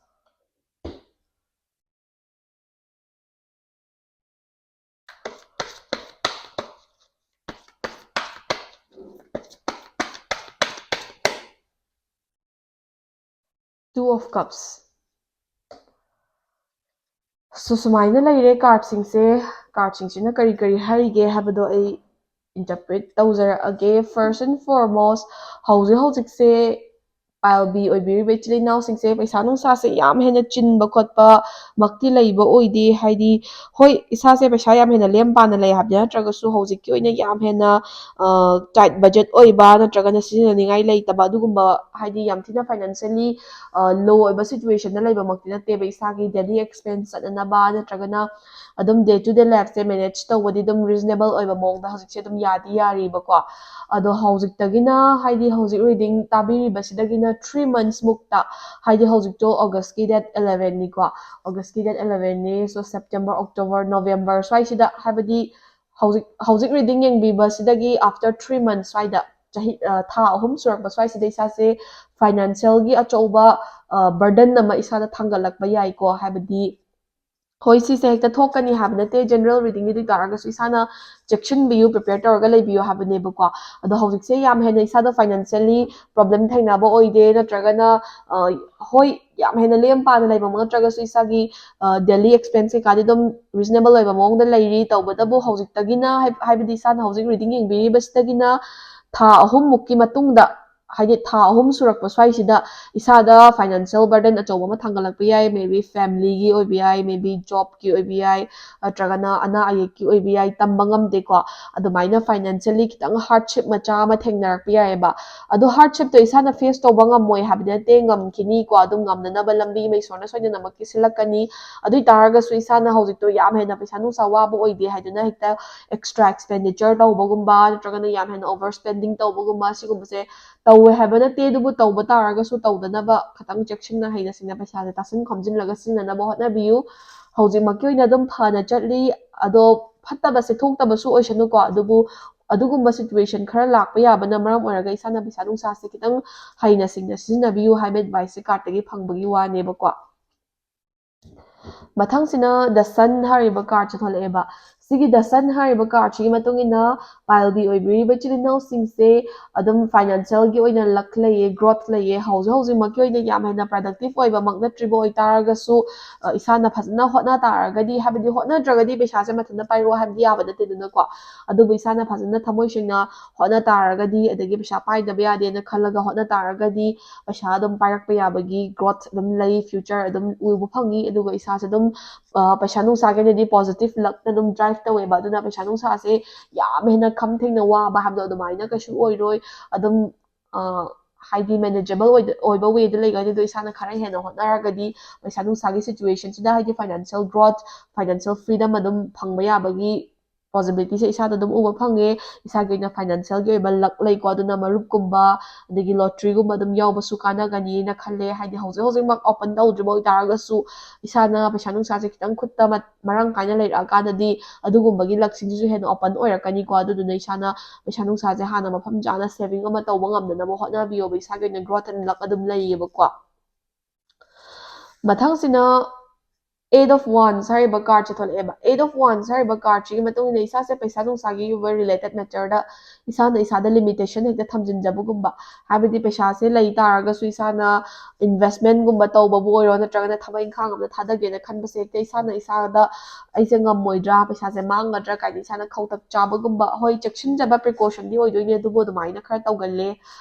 Two of Cups꯫ So ꯁꯨꯃꯥꯏꯅ ꯂꯩꯔꯦ card ꯁꯤꯡꯁꯦ꯫ Card ꯁꯤꯡꯁꯤꯅ ꯀꯔꯤ ꯀꯔꯤ ꯍꯥꯏꯔꯤꯒꯦ ꯍꯥꯏꯕꯗꯣ ꯑꯩ interpret ꯇꯧꯖꯔꯛꯑꯒꯦ꯫ First and foremost, ꯍꯧꯖꯤꯛ ꯍꯧꯖꯤꯛꯁꯦ pile B ꯑꯣꯏꯕꯤꯔꯤꯕ ꯏꯆꯤꯜ ꯏꯅꯥꯎꯁꯤꯡꯁꯦ ꯄꯩꯁꯥ ꯅꯨꯡꯁꯥꯁꯦ ꯌꯥꯝ ꯍꯦꯟꯅ ꯆꯤꯟꯕ ꯈꯣꯠꯄ ꯃꯛꯇꯤ ꯂꯩꯕ ꯑꯣꯏꯗꯦ꯫ ꯍꯥꯏꯗꯤ ꯍꯣꯏ, ꯏꯁꯥꯁꯦ ꯄꯩꯁꯥ ꯌꯥꯝ ꯍꯦꯟꯅ ꯂꯦꯝ ꯄꯥꯅ ꯂꯩ ꯍꯥꯏꯕꯗꯤ ꯅꯠꯇ꯭ꯔꯒꯁꯨ ꯍꯧꯖꯤꯛꯀꯤ ꯑꯣꯏꯅ ꯌꯥꯝ ꯍꯦꯟꯅ tight budget ꯑꯣꯏꯕ ꯅꯠꯇ꯭ꯔꯒꯅ ꯁꯤꯖꯤꯟꯅꯅꯤꯡꯉꯥꯏ ꯂꯩꯇꯕ, ꯑꯗꯨꯒꯨꯝꯕ ꯍꯥꯏꯗꯤ ꯌꯥꯝ ꯊꯤꯅ financially low ꯑꯣꯏꯕ situation ꯗ ꯂꯩꯕꯃꯛꯇꯤ ꯅꯠꯇꯦꯕ꯫ ꯏꯁꯥꯒꯤ daily expense ꯆꯠꯅꯅꯕ ꯅꯠꯇ꯭ꯔꯒꯅ ꯑꯗꯨꯝ day to day life say manage ꯇꯧꯕꯗꯤ ꯑꯗꯨꯝ reasonable ꯑꯣꯏꯕ ꯃꯑꯣꯡꯗ ꯍꯧꯖꯤꯛꯁꯦ ꯑꯗꯨꯝ ꯌꯥꯗꯤ ꯌꯥꯔꯤꯕꯀꯣ꯫ ꯑꯗꯣ ꯍꯧꯖꯤꯛꯇꯒꯤꯅ, ꯍꯥꯏꯗꯤ ꯍꯧꯖꯤꯛ reading ꯇꯥꯕꯤꯔꯤꯕꯁꯤꯗꯒꯤꯅ three months ꯃꯨꯛꯇ, ꯍꯥꯏꯗꯤ ꯍꯧꯖꯤꯛꯇꯣ August ꯀꯤ date eleven ꯅꯤꯀꯣ, August ꯀꯤ date eleven ꯅꯤ꯫ So September, October, November ꯁ꯭ꯋꯥꯏꯁꯤꯗ, ꯍꯥꯏꯕꯗꯤ ꯍꯧꯖꯤꯛ ꯍꯧꯖꯤꯛ reading ꯌꯦꯡꯕꯤꯕꯁꯤꯗꯒꯤ after three months ꯁ꯭ꯋꯥꯏꯗ, ꯆꯍꯤ, ꯑ, ꯊꯥ ꯑꯍꯨꯝ ꯁꯨꯔꯛꯄ ꯁ꯭ꯋꯥꯏꯁꯤꯗ ꯏꯁꯥꯁꯦ financial ꯒꯤ ꯑꯆꯧꯕ, ꯑ, burden ꯑꯃ ꯏꯁꯥꯗ ꯊꯥꯡꯒꯠꯂꯛꯄ ꯌꯥꯏꯀꯣ꯫ ꯍꯥꯏꯕꯗꯤ ꯍꯣꯏ, ꯁꯤꯁꯦ ꯍꯦꯛꯇ ꯊꯣꯛꯀꯅꯤ ꯍꯥꯏꯕ ꯅꯠꯇꯦ, general reading ꯒꯤ ꯑꯗꯨ ꯑꯣꯏ ꯇꯥꯔꯒꯁꯨ ꯏꯁꯥꯅ ꯆꯦꯛꯁꯤꯟꯕꯤꯌꯨ, prepare ꯇꯧꯔꯒ ꯂꯩꯕꯤꯌꯨ ꯍꯥꯏꯕꯅꯦꯕꯀꯣ꯫ ꯑꯗꯣ ꯍꯧꯖꯤꯛꯁꯦ ꯌꯥꯝ ꯍꯦꯟꯅ ꯏꯁꯥꯗ financially problem ꯊꯦꯡꯅꯕ ꯑꯣꯏꯗꯦ, ꯅꯠꯇ꯭ꯔꯒꯅ, ꯑ, ꯍꯣꯏ, ꯌꯥꯝ ꯍꯦꯟꯅ ꯂꯦꯝ ꯄꯥꯅ ꯂꯩꯕꯃꯛ ꯅꯠꯇ꯭ꯔꯒꯁꯨ ꯏꯁꯥꯒꯤ, ꯑ, daily expense ꯀꯩꯀꯥꯗꯤ ꯑꯗꯨꯝ reasonable ꯑꯣꯏꯕ ꯃꯑꯣꯡꯗ ꯂꯩꯔꯤ꯫ ꯇꯧꯕꯇꯕꯨ ꯍꯧꯖꯤꯛꯇꯒꯤꯅ, ꯍꯥꯏ-, ꯍꯥꯏꯕꯗꯤ ꯏꯁꯥꯅ ꯍꯧꯖꯤꯛ reading ꯌꯦꯡꯕꯤꯔꯤꯕꯁꯤꯗꯒꯤꯅ ꯊꯥ ꯑꯍꯨꯝꯃꯨꯛꯀꯤ ꯃꯇꯨꯡꯗ, ꯍꯥꯏꯗꯤ ꯊꯥ ꯑꯍꯨꯝ ꯁꯨꯔꯛꯄ ꯁ꯭ꯋꯥꯏꯁꯤꯗ ꯏꯁꯥꯗ ꯐꯥꯏꯅꯥꯟꯁꯤꯌꯦꯜ ꯕꯔꯗꯟ ꯑꯆꯧꯕ ꯑꯃ ꯊꯥꯡꯒꯠꯂꯛꯄ ꯌꯥꯏ꯫ ꯃꯦ ꯕꯤ ꯐꯦꯃꯤꯂꯤꯒꯤ ꯑꯣꯏꯕ ꯌꯥꯏ, ꯃꯦ ꯕꯤ ꯖꯣꯕꯀꯤ ꯑꯣꯏꯕ ꯌꯥꯏ, ꯅꯠꯇ꯭ꯔꯒꯅ ꯑꯅꯥ ꯑꯌꯦꯛꯀꯤ ꯑꯣꯏꯕ ꯌꯥꯏ, ꯇꯝꯕ ꯉꯝꯗꯦꯀꯣ꯫ ꯑꯗꯨꯃꯥꯏꯅ ꯐꯥꯏꯅꯥꯟꯁꯤꯌꯦꯜꯂꯤ ꯈꯤꯇꯪ ꯍꯥꯔꯗꯁꯤꯞ ꯃꯆꯥ ꯑꯃ ꯊꯦꯡꯅꯔꯛꯄ ꯌꯥꯏꯑꯕ꯫ ꯑꯗꯣ ꯍꯥꯔꯗꯁꯤꯞꯇꯣ ꯏꯁꯥꯅ ꯐꯦꯁ ꯇꯧꯕ ꯉꯝꯃꯣꯏ ꯍꯥꯏꯕꯗꯤ ꯅꯠꯇꯦ, ꯉꯝꯈꯤꯅꯤꯀꯣ꯫ ꯑꯗꯨꯝ ꯉꯝꯅꯅꯕ ꯂꯝꯕꯤ ꯑꯃ ꯏꯁꯣꯔꯅ ꯁꯣꯏꯗꯅꯃꯛꯀꯤ ꯁꯤꯜꯂꯛꯀꯅꯤ꯫ ꯑꯗꯨ ꯑꯣꯏ ꯇꯥꯔꯒꯁꯨ ꯏꯁꯥꯅ ꯍꯧꯖꯤꯛꯇꯣ ꯌꯥꯝ ꯍꯦꯟꯅ ꯄꯩꯁꯥ ꯅꯨꯡꯁꯥ ꯋꯥꯕ ꯑꯣꯏꯗꯦ ꯍꯥꯏꯗꯨꯅ ꯍꯦꯛꯇ ꯑꯦꯛꯁꯇ꯭ꯔꯥ ꯑꯦꯛꯁꯄꯦꯟꯗꯤꯆꯔ ꯇꯧꯕꯒꯨꯝꯕ ꯅꯠꯇ꯭ꯔꯒꯅ ꯌꯥꯝ ꯍꯦꯟꯅ ꯑꯣꯚꯔ ꯁ꯭ꯄꯦꯟꯗꯤꯡ ꯇꯧꯕꯒꯨꯝꯕ ꯁꯤꯒꯨꯝꯕꯁꯦ ꯇꯧꯋꯦ ꯍꯥꯏꯕ ꯅꯠꯇꯦ, ꯑꯗꯨꯕꯨ ꯇꯧꯕ ꯇꯥꯔꯒꯁꯨ ꯇꯧꯗꯅꯕ ꯈꯤꯇꯪ ꯆꯦꯛꯁꯤꯟꯅ ꯍꯩꯅ ꯁꯤꯡꯅ ꯄꯩꯁꯥꯁꯦ ꯇꯥꯁꯤꯟ ꯈꯣꯝꯖꯤꯜꯂꯒ ꯁꯤꯖꯤꯟꯅꯅꯕ ꯍꯣꯠꯅꯕꯤꯌꯨ꯫ ꯍꯧꯖꯤꯛꯃꯛꯀꯤ ꯑꯣꯏꯅ ꯑꯗꯨꯝ ꯐꯅ ꯆꯠꯂꯤ, ꯑꯗꯣ ꯐꯠꯇꯕꯁꯦ ꯊꯣꯛꯇꯕꯁꯨ ꯑꯣꯏꯁꯅꯨꯀꯣ꯫ ꯑꯗꯨꯕꯨ ꯑꯗꯨꯒꯨꯝꯕ ꯁꯤꯆꯨꯋꯦꯁꯟ ꯈꯔ ꯂꯥꯛꯄ ꯌꯥꯕꯅ ꯃꯔꯝ ꯑꯣꯏꯔꯒ ꯏꯁꯥꯅ ꯄꯩꯁꯥ ꯅꯨꯡꯁꯥꯁꯦ ꯈꯤꯇꯪ ꯍꯩꯅ ꯁꯤꯡꯅ ꯁꯤꯖꯤꯟꯅꯕꯤꯌꯨ ꯍꯥꯏꯕ ꯑꯦꯗꯚꯥꯏꯁꯁꯦ ꯀꯥꯔꯠꯇꯒꯤ ꯐꯪꯕꯒꯤ ꯋꯥꯅꯦꯕꯀꯣ꯫ ꯃꯊꯪꯁꯤꯅ ꯗ ꯁꯟ ꯍꯥꯏꯔꯤꯕ ꯀꯥꯔꯠꯁꯦ ꯊꯣꯛꯂꯛꯑꯦꯕ꯫ ꯁꯤꯒꯤ ꯗ ꯁꯟ ꯍꯥꯏꯔꯤꯕ ꯀꯥꯔꯠꯁꯤꯒꯤ ꯃꯇꯨꯡ ꯏꯟꯅ ꯄꯥꯏꯜꯕꯤ ꯑꯣꯏꯕꯤꯔꯤꯕ ꯏꯆꯤꯜ ꯏꯅꯥꯎꯁꯤꯡꯁꯦ ꯑꯗꯨꯝ ꯐꯥꯏꯅꯥꯟꯁꯤꯌꯦꯜꯒꯤ ꯑꯣꯏꯅ ꯂꯛ ꯂꯩꯌꯦ, ꯒ꯭ꯔꯣꯠ ꯂꯩꯌꯦ꯫ ꯍꯧꯖꯤꯛ ꯍꯧꯖꯤꯛꯃꯛꯀꯤ ꯑꯣꯏꯅ ꯌꯥꯝ ꯍꯦꯟꯅ ꯄ꯭ꯔꯗꯛꯇꯤꯞ ꯑꯣꯏꯕꯃꯛ ꯅꯠꯇ꯭ꯔꯤꯕ ꯑꯣꯏꯇꯥꯔꯒꯁꯨ, ꯑ, ꯏꯁꯥꯅ ꯐꯖꯅ ꯍꯣꯠꯅ ꯇꯥꯔꯒꯗꯤ, ꯍꯥꯏꯕꯗꯤ ꯍꯣꯠꯅꯗ꯭ꯔꯒꯗꯤ ꯄꯩꯁꯥꯁꯦ ꯃꯊꯟꯇ ꯄꯥꯏꯔꯛꯑꯣ ꯍꯥꯏꯕꯗꯤ ꯌꯥꯕ ꯅꯠꯇꯦꯗꯅꯀꯣ꯫ ꯑꯗꯨꯕꯨ ꯏꯁꯥꯅ ꯐꯖꯅ ꯊꯃꯣꯏ ꯁꯦꯡꯅ ꯍꯣꯠꯅ ꯇꯥꯔꯒꯗꯤ, ꯑꯗꯒꯤ ꯄꯩꯁꯥ ꯄꯥꯏꯗꯕ ꯌꯥꯗꯦꯅ ꯈꯜꯂꯒ ꯍꯣꯠꯅ ꯇꯥꯔꯒꯗꯤ ꯄꯩꯁꯥ ꯑꯗꯨꯝ ꯄꯥꯏꯔꯛꯄ ꯌꯥꯕꯒꯤ ꯒ꯭ꯔꯣꯠ ꯑꯗꯨꯝ ꯂꯩ, ꯐ꯭ꯌꯨꯆꯔ ꯑꯗꯨꯝ ꯎꯕ ꯐꯪꯉꯤ꯫ ꯑꯗꯨꯒ ꯏꯁꯥꯁꯦ ꯑꯗꯨꯝ, ꯑ, ꯄꯩꯁꯥ ꯅꯨꯡꯁꯥꯒꯤ ꯑꯣꯏꯅꯗꯤ ꯄꯣꯖꯤꯇꯤꯞ ꯂꯛꯅ ꯑꯗꯨꯝ ꯗ꯭ꯔꯥꯏꯚ ꯇꯧꯋꯦꯕ꯫ ꯑꯗꯨꯅ ꯄꯩꯁꯥ ꯅꯨꯡꯁꯥꯁꯦ ꯌꯥꯝ ꯍꯦꯟꯅ ꯈꯝ ꯊꯦꯡꯅ ꯋꯥꯕ ꯍꯥꯏꯕꯗꯣ ꯑꯗꯨꯃꯥꯏꯅ ꯀꯩꯁꯨ ꯑꯣꯏꯔꯣꯏ꯫ ꯑꯗꯨꯝ, ꯑ, ꯍꯥꯏꯗꯤ ꯃꯦꯅꯦꯖꯦꯕꯜ ꯑꯣꯏꯕ ꯋꯦꯗ ꯂꯩꯒꯅꯤ꯫ ꯑꯗꯣ ꯏꯁꯥꯅ ꯈꯔ ꯍꯦꯟꯅ ꯍꯣꯠꯅꯔꯒꯗꯤ ꯄꯩꯁꯥ ꯅꯨꯡꯁꯥꯒꯤ ꯁꯤꯆꯨꯋꯦꯁꯟꯁꯤꯗ, ꯍꯥꯏꯗꯤ ꯐꯥꯏꯅꯥꯟꯁꯤꯌꯦꯜ ꯒ꯭ꯔꯣꯠ, ꯐꯥꯏꯅꯥꯟꯁꯤꯌꯦꯜ ꯐ꯭ꯔꯤꯗꯝ ꯑꯗꯨꯝ ꯐꯪꯕ ꯌꯥꯕꯒꯤ ꯄꯣꯁꯤꯕꯤꯂꯤꯇꯤꯁꯦ ꯏꯁꯥꯗ ꯑꯗꯨꯝ ꯎꯕ ꯐꯪꯉꯦ꯫ ꯏꯁꯥꯒꯤ ꯑꯣꯏꯅ ꯐꯥꯏꯅꯥꯟꯁꯤꯌꯦꯜꯒꯤ ꯑꯣꯏꯕ ꯂꯛ ꯂꯩꯀꯣ, ꯑꯗꯨꯅ ꯃꯔꯨꯞꯀꯨꯝꯕ ꯑꯗꯒꯤ ꯂꯣꯇ꯭ꯔꯤꯒꯨꯝꯕ ꯑꯗꯨꯝ ꯌꯥꯎꯕꯁꯨ ꯀꯥꯟꯅꯒꯅꯤꯅ ꯈꯜꯂꯦ꯫ ꯍꯥꯏꯗꯤ ꯍꯧꯖꯤꯛ ꯍꯧꯖꯤꯛꯃꯛ ꯑꯣꯄꯟ ꯇꯧꯗ꯭ꯔꯤꯕ ꯑꯣꯏꯇꯥꯔꯒꯁꯨ ꯏꯁꯥꯅ ꯄꯩꯁꯥ ꯅꯨꯡꯁꯥꯁꯦ ꯈꯤꯇꯪ ꯈꯨꯠꯇ ꯃꯠ-, ꯃꯔꯥꯡ ꯀꯥꯏꯅ ꯂꯩꯔꯛꯑꯀꯥꯟꯗꯗꯤ ꯑꯗꯨꯒꯨꯝꯕꯒꯤ ꯂꯛꯁꯤꯡꯁꯤꯁꯨ ꯍꯦꯟꯅ ꯑꯣꯄꯟ ꯑꯣꯏꯔꯛꯀꯅꯤꯀꯣ꯫ ꯑꯗꯨꯗꯨꯅ ꯏꯁꯥꯅ ꯄꯩꯁꯥ ꯅꯨꯡꯁꯥꯁꯦ ꯍꯥꯟꯅ ꯃꯐꯝ ꯆꯥꯅ ꯁꯦꯚꯤꯡ ꯑꯃ ꯇꯧꯕ ꯉꯝꯅꯅꯕ ꯍꯣꯠꯅꯕꯤꯌꯣꯕ꯫ ꯏꯁꯥꯒꯤ ꯑꯣꯏꯅ ꯒ꯭ꯔꯣꯠ ꯑꯦꯟ ꯂꯛ ꯑꯗꯨꯝ ꯂꯩꯌꯦꯕꯀꯣ꯫ ꯃꯊꯪꯁꯤꯅ Eight of Wands ꯍꯥꯏꯔꯤꯕ ꯀꯥꯔꯠꯁꯦ ꯊꯣꯛꯂꯛꯑꯦꯕ꯫ Eight of Wands ꯍꯥꯏꯔꯤꯕ ꯀꯥꯔꯠꯁꯤꯒꯤ ꯃꯇꯨꯡ ꯏꯟꯅ ꯏꯁꯥꯁꯦ ꯄꯩꯁꯥ ꯅꯨꯡꯁꯥꯒꯤ ꯑꯣꯏꯕ ꯔꯤꯂꯦꯇꯦꯠ ꯃꯦꯇꯔꯗ ꯏꯁꯥꯅ ꯏꯁꯥꯗ ꯂꯤꯃꯤꯇꯦꯁꯟ ꯍꯦꯛꯇ ꯊꯝꯖꯤꯟꯖꯕꯒꯨꯝꯕ, ꯍꯥꯏꯕꯗꯤ ꯄꯩꯁꯥꯁꯦ ꯂꯩ ꯇꯥꯔꯒꯁꯨ ꯏꯁꯥꯅ ꯏꯟꯚꯦꯁꯃꯦꯟꯒꯨꯝꯕ ꯇꯧꯕꯕꯨ ꯑꯣꯏꯔꯣ, ꯅꯠꯇ꯭ꯔꯒꯅ ꯊꯕꯛ ꯏꯪꯈꯥꯡ ꯑꯃꯗ ꯊꯥꯗꯒꯦꯅ ꯈꯟꯕꯁꯦ ꯍꯦꯛꯇ ꯏꯁꯥꯅ ꯏꯁꯥꯗ "ꯑꯩꯁꯦ ꯉꯝꯃꯣꯏꯗ꯭ꯔꯥ, ꯄꯩꯁꯥꯁꯦ ꯃꯥꯡꯒꯗ꯭ꯔꯥ" ꯀꯥꯏꯅ ꯏꯁꯥꯅ ꯈꯧꯇꯛ ꯆꯥꯕꯒꯨꯝꯕ꯫ ꯍꯣꯏ, ꯆꯦꯛꯁꯤꯟꯖꯕ, ꯄ꯭ꯔꯤꯀꯣꯁꯟꯗꯤ ꯑꯣꯏꯗꯣꯏꯅꯦ, ꯑꯗꯨꯕꯨ ꯑꯗꯨꯃꯥꯏꯅ ꯈꯔ ꯇꯧꯒꯜꯂꯦ꯫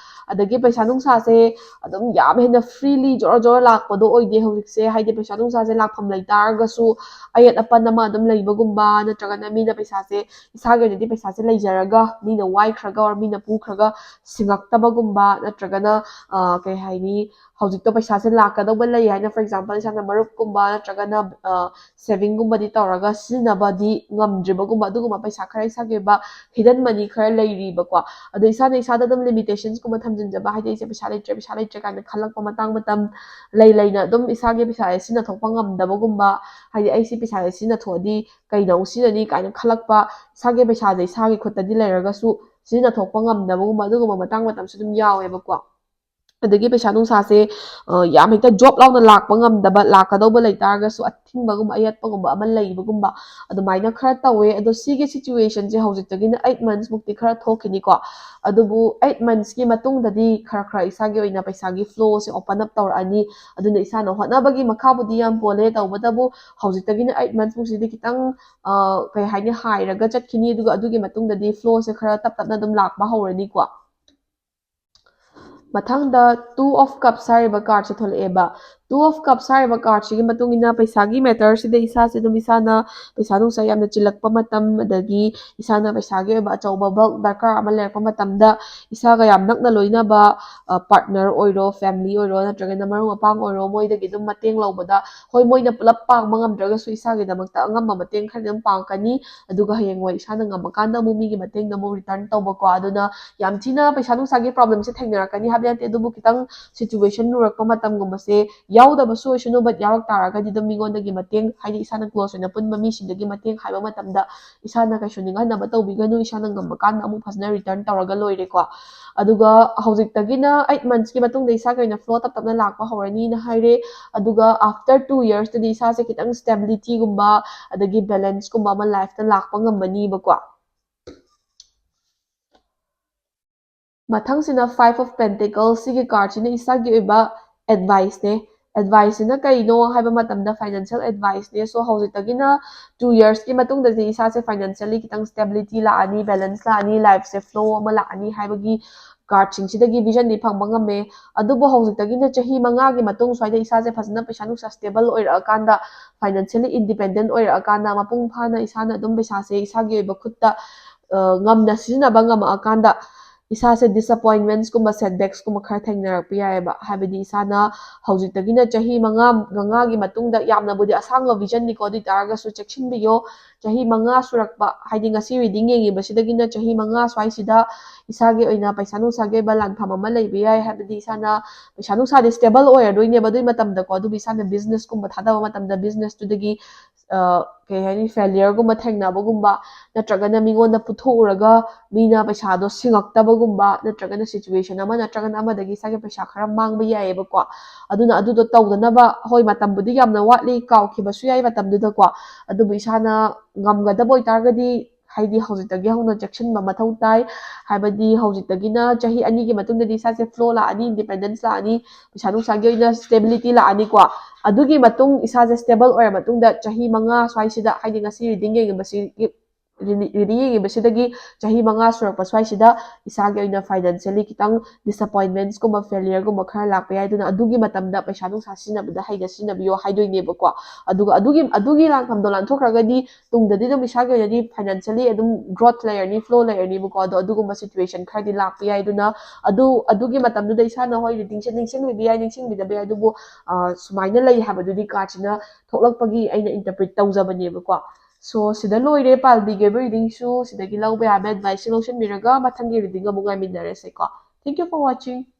ꯑꯗꯒꯤ ꯄꯩꯁꯥ ꯅꯨꯡꯁꯥꯁꯦ ꯑꯗꯨꯝ ꯌꯥꯝ ꯍꯦꯟꯅ freely ꯖꯣꯔ ꯖꯣꯔ ꯂꯥꯛꯄꯗꯣ ꯑꯣꯏꯗꯦ ꯍꯧꯖꯤꯛꯁꯦ꯫ ꯍꯥꯏꯗꯤ ꯄꯩꯁꯥ ꯅꯨꯡꯁꯥꯁꯦ ꯂꯥꯛꯐꯝ ꯂꯩꯇꯥꯔꯒꯁꯨ ꯑꯌꯦꯠ ꯑꯄꯟ ꯑꯃ ꯑꯗꯨꯝ ꯂꯩꯕꯒꯨꯝꯕ, ꯅꯠꯇ꯭ꯔꯒꯅ ꯃꯤꯅ ꯄꯩꯁꯥꯁꯦ, ꯏꯁꯥꯒꯤ ꯑꯣꯏꯅꯗꯤ ꯄꯩꯁꯥꯁꯦ ꯂꯩꯖꯔꯒ ꯃꯤꯅ ꯋꯥꯏꯈ꯭ꯔꯒ or ꯃꯤꯅ ꯄꯨꯈ꯭ꯔꯒ ꯁꯤꯡꯉꯛꯇꯕꯒꯨꯝꯕ, ꯅꯠꯇ꯭ꯔꯒꯅ ꯑ, ꯀꯩ ꯍꯥꯏꯅꯤ, ꯍꯧꯖꯤꯛꯇꯣ ꯄꯩꯁꯥꯁꯦ ꯂꯥꯛꯀꯗꯧꯕ ꯂꯩ ꯍꯥꯏꯅ, for example, ꯏꯁꯥꯅ ꯃꯔꯨꯞꯀꯨꯝꯕ ꯅꯠꯇ꯭ꯔꯒꯅ ꯁꯦꯚꯤꯡꯒꯨꯝꯕꯗꯤ ꯇꯧꯔꯒ ꯁꯤꯖꯤꯟꯅꯕꯗꯤ ꯉꯝꯗ꯭ꯔꯤꯕꯒꯨꯝꯕ, ꯑꯗꯨꯒꯨꯝꯕ ꯄꯩꯁꯥ ꯈꯔ ꯏꯁꯥꯒꯤ ꯑꯣꯏꯕ hidden money ꯈꯔ ꯂꯩꯔꯤꯕꯀꯣ꯫ ꯑꯗꯣ ꯏꯁꯥꯅ ꯏꯁꯥꯗ ꯑꯗꯨꯝ limitations ꯀꯨꯝꯕ ꯊꯝꯖꯤꯟꯖꯕ, ꯍꯥꯏꯗꯤ ꯑꯩꯁꯦ ꯄꯩꯁꯥ ꯂꯩꯇ꯭ꯔꯦ, ꯄꯩꯁꯥ ꯂꯩꯇ꯭ꯔꯦ ꯀꯥꯏꯅ ꯈꯜꯂꯛꯄ ꯃꯇꯥꯡ ꯃꯇꯝ ꯂꯩ ꯂꯩꯅ ꯑꯗꯨꯝ ꯏꯁꯥꯒꯤ ꯄꯩꯁꯥꯁꯦ ꯁꯤꯖꯤꯟꯅꯊꯣꯛꯄ ꯉꯝꯗꯕꯒꯨꯝꯕ, ꯍꯥꯏꯗꯤ ꯑꯩꯁꯤ ꯄꯩꯁꯥꯁꯦ ꯁꯤꯖꯤꯟꯅꯊꯣꯛꯑꯗꯤ ꯀꯩꯗ ꯑꯃꯨꯛ ꯁꯤꯖꯤꯟꯅꯅꯤ ꯀꯥꯏꯅ ꯈꯜꯂꯛꯄ, ꯏꯁꯥꯒꯤ ꯄꯩꯁꯥꯁꯦ ꯏꯁꯥꯒꯤ ꯈꯨꯠꯇꯗꯤ ꯂꯩꯔꯒꯁꯨ ꯁꯤꯖꯤꯟꯅꯊꯣꯛꯄ ꯉꯝꯗꯕꯒꯨꯝꯕ, ꯑꯗꯨꯒꯨꯝꯕ ꯃꯇꯥꯡ ꯃꯇꯝꯁꯨ ꯑꯗꯨꯝ ꯌꯥꯎꯋꯦꯕꯀꯣ꯫ ꯑꯗꯒꯤ ꯄꯩꯁꯥ ꯅꯨꯡꯁꯥꯁꯦ ꯑ, ꯌꯥꯝ ꯍꯦꯛꯇ ꯖꯣꯞ ꯂꯥꯎꯅ ꯂꯥꯛꯄ ꯉꯝꯗꯕ, ꯂꯥꯛꯀꯗꯧꯕ ꯂꯩꯇꯥꯔꯒꯁꯨ ꯑꯊꯤꯡꯕꯒꯨꯝꯕ, ꯑꯌꯦꯠꯄꯒꯨꯝꯕ ꯑꯃ ꯂꯩꯕꯒꯨꯝꯕ, ꯑꯗꯨꯃꯥꯏꯅ ꯈꯔ ꯇꯧꯋꯦ꯫ ꯑꯗꯣ ꯁꯤꯒꯤ situationꯁꯦ ꯍꯧꯖꯤꯛꯇꯒꯤꯅ eight months ꯃꯨꯛꯇꯤ ꯈꯔ ꯊꯣꯛꯈꯤꯅꯤꯀꯣ꯫ ꯑꯗꯨꯕꯨ eight monthsꯀꯤ ꯃꯇꯨꯡꯗꯗꯤ ꯈꯔ ꯈꯔ ꯏꯁꯥꯒꯤ ꯑꯣꯏꯅ ꯄꯩꯁꯥꯒꯤ flowꯁꯦ open up ꯇꯧꯔꯛꯑꯅꯤ꯫ ꯑꯗꯨꯅ ꯏꯁꯥꯅ ꯍꯣꯠꯅꯕꯒꯤ ꯃꯈꯥꯕꯨꯗꯤ ꯌꯥꯝ ꯄꯣꯜꯂꯦ, ꯇꯧꯕꯇꯕꯨ ꯍꯧꯖꯤꯛꯇꯒꯤꯅ eight months ꯃꯨꯛꯁꯤꯗꯤ ꯈꯤꯇꯪ ꯑ, ꯀꯩ ꯍꯥꯏꯅꯤ, ꯍꯥꯏꯔꯒ ꯆꯠꯈꯤꯅꯤ꯫ ꯑꯗꯨꯒ ꯑꯗꯨꯒꯤ ꯃꯇꯨꯡꯗꯗꯤ flowꯁꯦ ꯈꯔ ꯇꯞ ꯇꯞꯅ ꯑꯗꯨꯝ ꯂꯥꯛꯄ ꯍꯧꯔꯅꯤꯀꯣ꯫ ꯃꯊꯪꯗ Two of Cups ꯍꯥꯏꯔꯤꯕ cardꯁꯦ ꯊꯣꯛꯂꯛꯑꯦꯕ꯫ Two of Cups ꯍꯥꯏꯔꯤꯕ cardꯁꯤꯒꯤ ꯃꯇꯨꯡ ꯏꯟꯅ ꯄꯩꯁꯥꯒꯤ matterꯁꯤꯗ ꯏꯁꯥꯁꯦ ꯑꯗꯨꯝ ꯏꯁꯥꯅ ꯄꯩꯁꯥ ꯅꯨꯡꯁꯥ ꯌꯥꯝꯅ ꯆꯤꯜꯂꯛꯄ ꯃꯇꯝ, ꯑꯗꯒꯤ ꯏꯁꯥꯅ ꯄꯩꯁꯥꯒꯤ ꯑꯣꯏꯕ ꯑꯆꯧꯕ bulk ꯗꯔꯀꯥꯔ ꯑꯃ ꯂꯩꯔꯛꯄ ꯃꯇꯝꯗ ꯏꯁꯥꯒ ꯌꯥꯝ ꯅꯛꯅ ꯂꯣꯏꯅꯕ, ꯑ, partner ꯑꯣꯏꯔꯣ, family ꯑꯣꯏꯔꯣ, ꯅꯠꯇ꯭ꯔꯒꯅ ꯃꯔꯨꯞ ꯃꯄꯥꯡ ꯑꯣꯏꯔꯣ, ꯃꯣꯏꯗꯒꯤ ꯑꯗꯨꯝ ꯃꯇꯦꯡ ꯂꯧꯕꯗ, ꯍꯣꯏ, ꯃꯣꯏꯅ ꯄꯨꯂꯞ ꯄꯥꯡꯕ ꯉꯝꯗ꯭ꯔꯒꯁꯨ ꯏꯁꯥꯒꯤꯗꯃꯛꯇ ꯑꯉꯝꯕ ꯃꯇꯦꯡ ꯈꯔꯗꯤ ꯑꯗꯨꯝ ꯄꯥꯡꯉꯛꯀꯅꯤ꯫ ꯑꯗꯨꯒ ꯍꯌꯦꯡꯋꯥꯏ ꯏꯁꯥꯅ ꯉꯝꯃꯀꯥꯟꯗ ꯑꯃꯨꯛ ꯃꯤꯒꯤ ꯃꯇꯦꯡꯗ ꯑꯃꯨꯛ return ꯇꯧꯕꯀꯣ꯫ ꯑꯗꯨꯅ ꯌꯥꯝ ꯊꯤꯅ ꯄꯩꯁꯥ ꯅꯨꯡꯁꯥꯒꯤ problemꯁꯦ ꯊꯦꯡꯅꯔꯛꯀꯅꯤ ꯍꯥꯏꯕ ꯅꯠꯇꯦ, ꯑꯗꯨꯕꯨ ꯈꯤꯇꯪ situation ꯂꯨꯔꯛꯄ ꯃꯇꯝꯒꯨꯝꯕꯁꯦ ꯌꯥꯎꯗꯕꯁꯨ ꯑꯣꯏꯁꯅꯨ, but ꯌꯥꯎꯔꯛ ꯇꯥꯔꯒꯗꯤ ꯑꯗꯨꯝ ꯃꯤꯉꯣꯟꯗꯒꯤ ꯃꯇꯦꯡ, ꯍꯥꯏꯗꯤ ꯏꯁꯥꯅ close ꯑꯣꯏꯅ ꯄꯨꯟꯕ ꯃꯤꯁꯤꯡꯗꯒꯤ ꯃꯇꯦꯡ ꯍꯥꯏꯕ ꯃꯇꯝꯗ ꯏꯁꯥꯅ ꯀꯩꯁꯨ ꯅꯤꯡꯍꯟꯅꯕ ꯇꯧꯕꯤꯒꯅꯨ, ꯏꯁꯥꯅ ꯉꯝꯃꯀꯥꯟꯗ ꯑꯃꯨꯛ ꯐꯖꯅ return ꯇꯧꯔꯒ ꯂꯣꯏꯔꯦꯀꯣ꯫ ꯑꯗꯨꯒ ꯍꯧꯖꯤꯛꯇꯒꯤꯅ eight monthsꯀꯤ ꯃꯇꯨꯡꯗ ꯏꯁꯥꯒꯤ ꯑꯣꯏꯅ flow ꯇꯞ ꯇꯞꯅ ꯂꯥꯛꯄ ꯍꯧꯔꯅꯤꯅ ꯍꯥꯏꯔꯦ꯫ ꯑꯗꯨꯒ after two yearsꯇꯗꯤ ꯏꯁꯥꯁꯦ ꯈꯤꯇꯪ stabilityꯒꯨꯝꯕ ꯑꯗꯒꯤ balanceꯀꯨꯝꯕ ꯑꯃ lifeꯇ ꯂꯥꯛꯄ ꯉꯝꯃꯅꯤꯕꯀꯣ꯫ ꯃꯊꯪꯁꯤꯅ Five of Pentacles꯫ ꯁꯤꯒꯤ cardꯁꯤꯅ ꯏꯁꯥꯒꯤ ꯑꯣꯏꯕ adviceꯅꯦ꯫ Adviceꯁꯤꯅ ꯀꯩꯅꯣ ꯍꯥꯏꯕ ꯃꯇꯝꯗ financial adviceꯅꯦ꯫ So ꯍꯧꯖꯤꯛꯇꯒꯤꯅ two yearsꯀꯤ ꯃꯇꯨꯡꯗꯗꯤ ꯏꯁꯥꯁꯦ financially ꯈꯤꯇꯪ stability ꯂꯥꯛꯑꯅꯤ, balance ꯂꯥꯛꯑꯅꯤ, lifeꯁꯦ flow ꯑꯃ ꯂꯥꯛꯑꯅꯤ ꯍꯥꯏꯕꯒꯤ cardꯁꯤꯡꯁꯤꯗꯒꯤ visionꯗꯤ ꯐꯪꯕ ꯉꯝꯃꯦ꯫ ꯑꯗꯨꯕꯨ ꯍꯧꯖꯤꯛꯇꯒꯤꯅ ꯆꯍꯤ ꯃꯉꯥꯒꯤ ꯃꯇꯨꯡ ꯁ꯭ꯋꯥꯏꯗ ꯏꯁꯥꯁꯦ ꯐꯖꯅ ꯄꯩꯁꯥ ꯅꯨꯡꯁꯥ stable ꯑꯣꯏꯔꯛꯑꯀꯥꯟꯗ, financially independent ꯑꯣꯏꯔꯛꯑꯀꯥꯟꯗ, ꯃꯄꯨꯡ ꯐꯥꯅ ꯏꯁꯥꯅ ꯑꯗꯨꯝ ꯄꯩꯁꯥꯁꯦ ꯏꯁꯥꯒꯤ ꯑꯣꯏꯕ ꯈꯨꯠꯇ, ꯑ, ꯉꯝꯅ ꯁꯤꯖꯤꯟꯅꯕ ꯉꯝꯃꯛꯑꯀꯥꯟꯗ ꯏꯁꯥꯁꯦ disappointmentsꯀꯨꯝꯕ, setbacksꯀꯨꯝꯕ ꯈꯔ ꯊꯦꯡꯅꯔꯛꯄ ꯌꯥꯏꯑꯕ꯫ ꯍꯥꯏꯕꯗꯤ ꯏꯁꯥꯅ ꯍꯧꯖꯤꯛꯇꯒꯤꯅ ꯆꯍꯤ ꯃꯉꯥ, ꯃꯉꯥꯒꯤ ꯃꯇꯨꯡꯗ, ꯌꯥꯝꯅꯕꯨꯗꯤ ꯑꯁꯥꯡꯕ visionꯅꯤꯀꯣ, ꯑꯗꯨ ꯑꯣꯏ ꯇꯥꯔꯒꯁꯨ ꯆꯦꯛꯁꯤꯟꯕꯤꯌꯣ, ꯆꯍꯤ ꯃꯉꯥ ꯁꯨꯔꯛꯄ, ꯍꯥꯏꯗꯤ ꯉꯁꯤ reading ꯌꯦꯡꯉꯤꯕꯁꯤꯗꯒꯤꯅ ꯆꯍꯤ ꯃꯉꯥ ꯁ꯭ꯋꯥꯏꯁꯤꯗ ꯏꯁꯥꯒꯤ ꯑꯣꯏꯅ ꯄꯩꯁꯥ ꯅꯨꯡꯁꯥꯒꯤ ꯑꯣꯏꯕ ꯂꯥꯟꯐꯝ ꯑꯃ ꯂꯩꯕ ꯌꯥꯏ꯫ ꯍꯥꯏꯕꯗꯤ ꯏꯁꯥꯅ ꯄꯩꯁꯥ ꯅꯨꯡꯁꯥꯗꯤ stable ꯑꯣꯏꯔꯗꯣꯏꯅꯦꯕ ꯑꯗꯨꯒꯤ ꯃꯇꯝꯗꯀꯣ, ꯑꯗꯨꯕꯨ ꯏꯁꯥꯅ businessꯀꯨꯝꯕ ꯊꯥꯗꯕ ꯃꯇꯝꯗ businessꯇꯨꯗꯒꯤ, ꯑ, ꯀꯩ ꯍꯥꯏꯅꯤ, failureꯒꯨꯝꯕ ꯊꯦꯡꯅꯕꯒꯨꯝꯕ, ꯅꯠꯇ꯭ꯔꯒꯅ ꯃꯤꯉꯣꯟꯗ ꯄꯨꯊꯣꯛꯎꯔꯒ ꯃꯤꯅ ꯄꯩꯁꯥꯗꯣ ꯁꯤꯡꯉꯛꯇꯕꯒꯨꯝꯕ, ꯅꯠꯇ꯭ꯔꯒꯅ situation ꯑꯃ ꯅꯠꯇ꯭ꯔꯒꯅ ꯑꯃꯗꯒꯤ ꯏꯁꯥꯒꯤ ꯄꯩꯁꯥ ꯈꯔ ꯃꯥꯡꯕ ꯌꯥꯏꯑꯕꯀꯣ꯫ ꯑꯗꯨꯅ ꯑꯗꯨꯗꯣ ꯇꯧꯗꯅꯕ, ꯍꯣꯏ, ꯃꯇꯝꯕꯨꯗꯤ ꯌꯥꯝꯅ ꯋꯥꯠꯂꯤ, ꯀꯥꯎꯈꯤꯕꯁꯨ ꯌꯥꯏ ꯃꯇꯝꯗꯨꯗꯀꯣ, ꯑꯗꯨꯕꯨ ꯏꯁꯥꯅ ꯉꯝꯒꯗꯕ ꯑꯣꯏꯇꯥꯔꯒꯗꯤ, ꯍꯥꯏꯗꯤ ꯍꯧꯖꯤꯛꯇꯒꯤ ꯍꯧꯅ ꯆꯦꯛꯁꯤꯟꯕ ꯃꯊꯧ ꯇꯥꯏ꯫ ꯍꯥꯏꯕꯗꯤ ꯍꯧꯖꯤꯛꯇꯒꯤꯅ ꯆꯍꯤ ꯑꯅꯤꯒꯤ ꯃꯇꯨꯡꯗꯗꯤ ꯏꯁꯥꯁꯦ flow ꯂꯥꯛꯑꯅꯤ, independence ꯂꯥꯛꯑꯅꯤ, ꯄꯩꯁꯥ ꯅꯨꯡꯁꯥꯒꯤ ꯑꯣꯏꯅ stability ꯂꯥꯛꯑꯅꯤꯀꯣ꯫ ꯑꯗꯨꯒꯤ ꯃꯇꯨꯡ ꯏꯁꯥꯁꯦ stable ꯑꯣꯏꯔ ꯃꯇꯨꯡꯗ ꯆꯍꯤ ꯃꯉꯥ ꯁ꯭ꯋꯥꯏꯁꯤꯗ, ꯍꯥꯏꯗꯤ ꯉꯁꯤ reading ꯌꯦꯡꯉꯤꯕꯁꯤ, reading ꯌꯦꯡꯉꯤꯕꯁꯤꯗꯒꯤ ꯆꯍꯤ ꯃꯉꯥ ꯁꯨꯔꯛꯄ ꯁ꯭ꯋꯥꯏꯁꯤꯗ ꯏꯁꯥꯒꯤ ꯑꯣꯏꯅ financially ꯈꯤꯇꯪ disappointmentsꯀꯨꯝꯕ, failureꯒꯨꯝꯕ ꯈꯔ ꯂꯥꯛꯄ ꯌꯥꯏ꯫ ꯑꯗꯨꯅ ꯑꯗꯨꯒꯤ ꯃꯇꯝꯗ ꯄꯩꯁꯥ ꯅꯨꯡꯁꯥ ꯁꯤꯖꯤꯟꯅꯕꯗ ꯍꯩꯅ ꯁꯤꯖꯤꯟꯅꯕꯤꯌꯣ ꯍꯥꯏꯗꯣꯏꯅꯦꯕꯀꯣ꯫ ꯑꯗꯨꯒ ꯑꯗꯨꯒꯤ, ꯑꯗꯨꯒꯤ ꯂꯥꯟꯐꯝꯗꯣ ꯂꯥꯟꯊꯣꯛꯈ꯭ꯔꯒꯗꯤ ꯇꯨꯡꯗꯗꯤ ꯑꯗꯨꯝ ꯏꯁꯥꯒꯤ ꯑꯣꯏꯅꯗꯤ financially ꯑꯗꯨꯝ growth ꯂꯩꯔꯅꯤ, flow ꯂꯩꯔꯅꯤꯕꯀꯣ꯫ ꯑꯗꯣ ꯑꯗꯨꯒꯨꯝꯕ situation ꯈꯔꯗꯤ ꯂꯥꯛꯄ ꯌꯥꯏ꯫ ꯑꯗꯨꯅ ꯑꯗꯨ, ꯑꯗꯨꯒꯤ ꯃꯇꯝꯗꯨꯗ ꯏꯁꯥꯅ, ꯍꯣꯏ, readingꯁꯦ ꯅꯤꯡꯁꯤꯡꯕꯤꯕ ꯌꯥꯏ, ꯅꯤꯡꯁꯤꯡꯕꯤꯗꯕ ꯌꯥꯏ, ꯑꯗꯨꯕꯨ, ꯑ, ꯁꯨꯃꯥꯏꯅ ꯂꯩ ꯍꯥꯏꯕꯗꯨꯗꯤ cardꯁꯤꯅ ꯊꯣꯛꯂꯛꯄꯒꯤ ꯑꯩꯅ interpret ꯇꯧꯖꯕꯅꯦꯕꯀꯣ꯫ So, ꯁꯤꯗ ꯂꯣꯏꯔꯦ ꯄꯥꯜꯕꯤꯒꯤ ꯑꯣꯏꯕ readingꯁꯨ꯫ ꯁꯤꯗꯒꯤ ꯂꯧꯕ ꯌꯥꯕ adviceꯁꯨ ꯂꯧꯁꯤꯟꯕꯤꯔꯒ ꯃꯊꯪꯒꯤ reading ꯑꯃꯨꯛ ꯉꯥꯏꯃꯤꯟꯅꯔꯁꯦꯀꯣ꯫ Thank you for watching.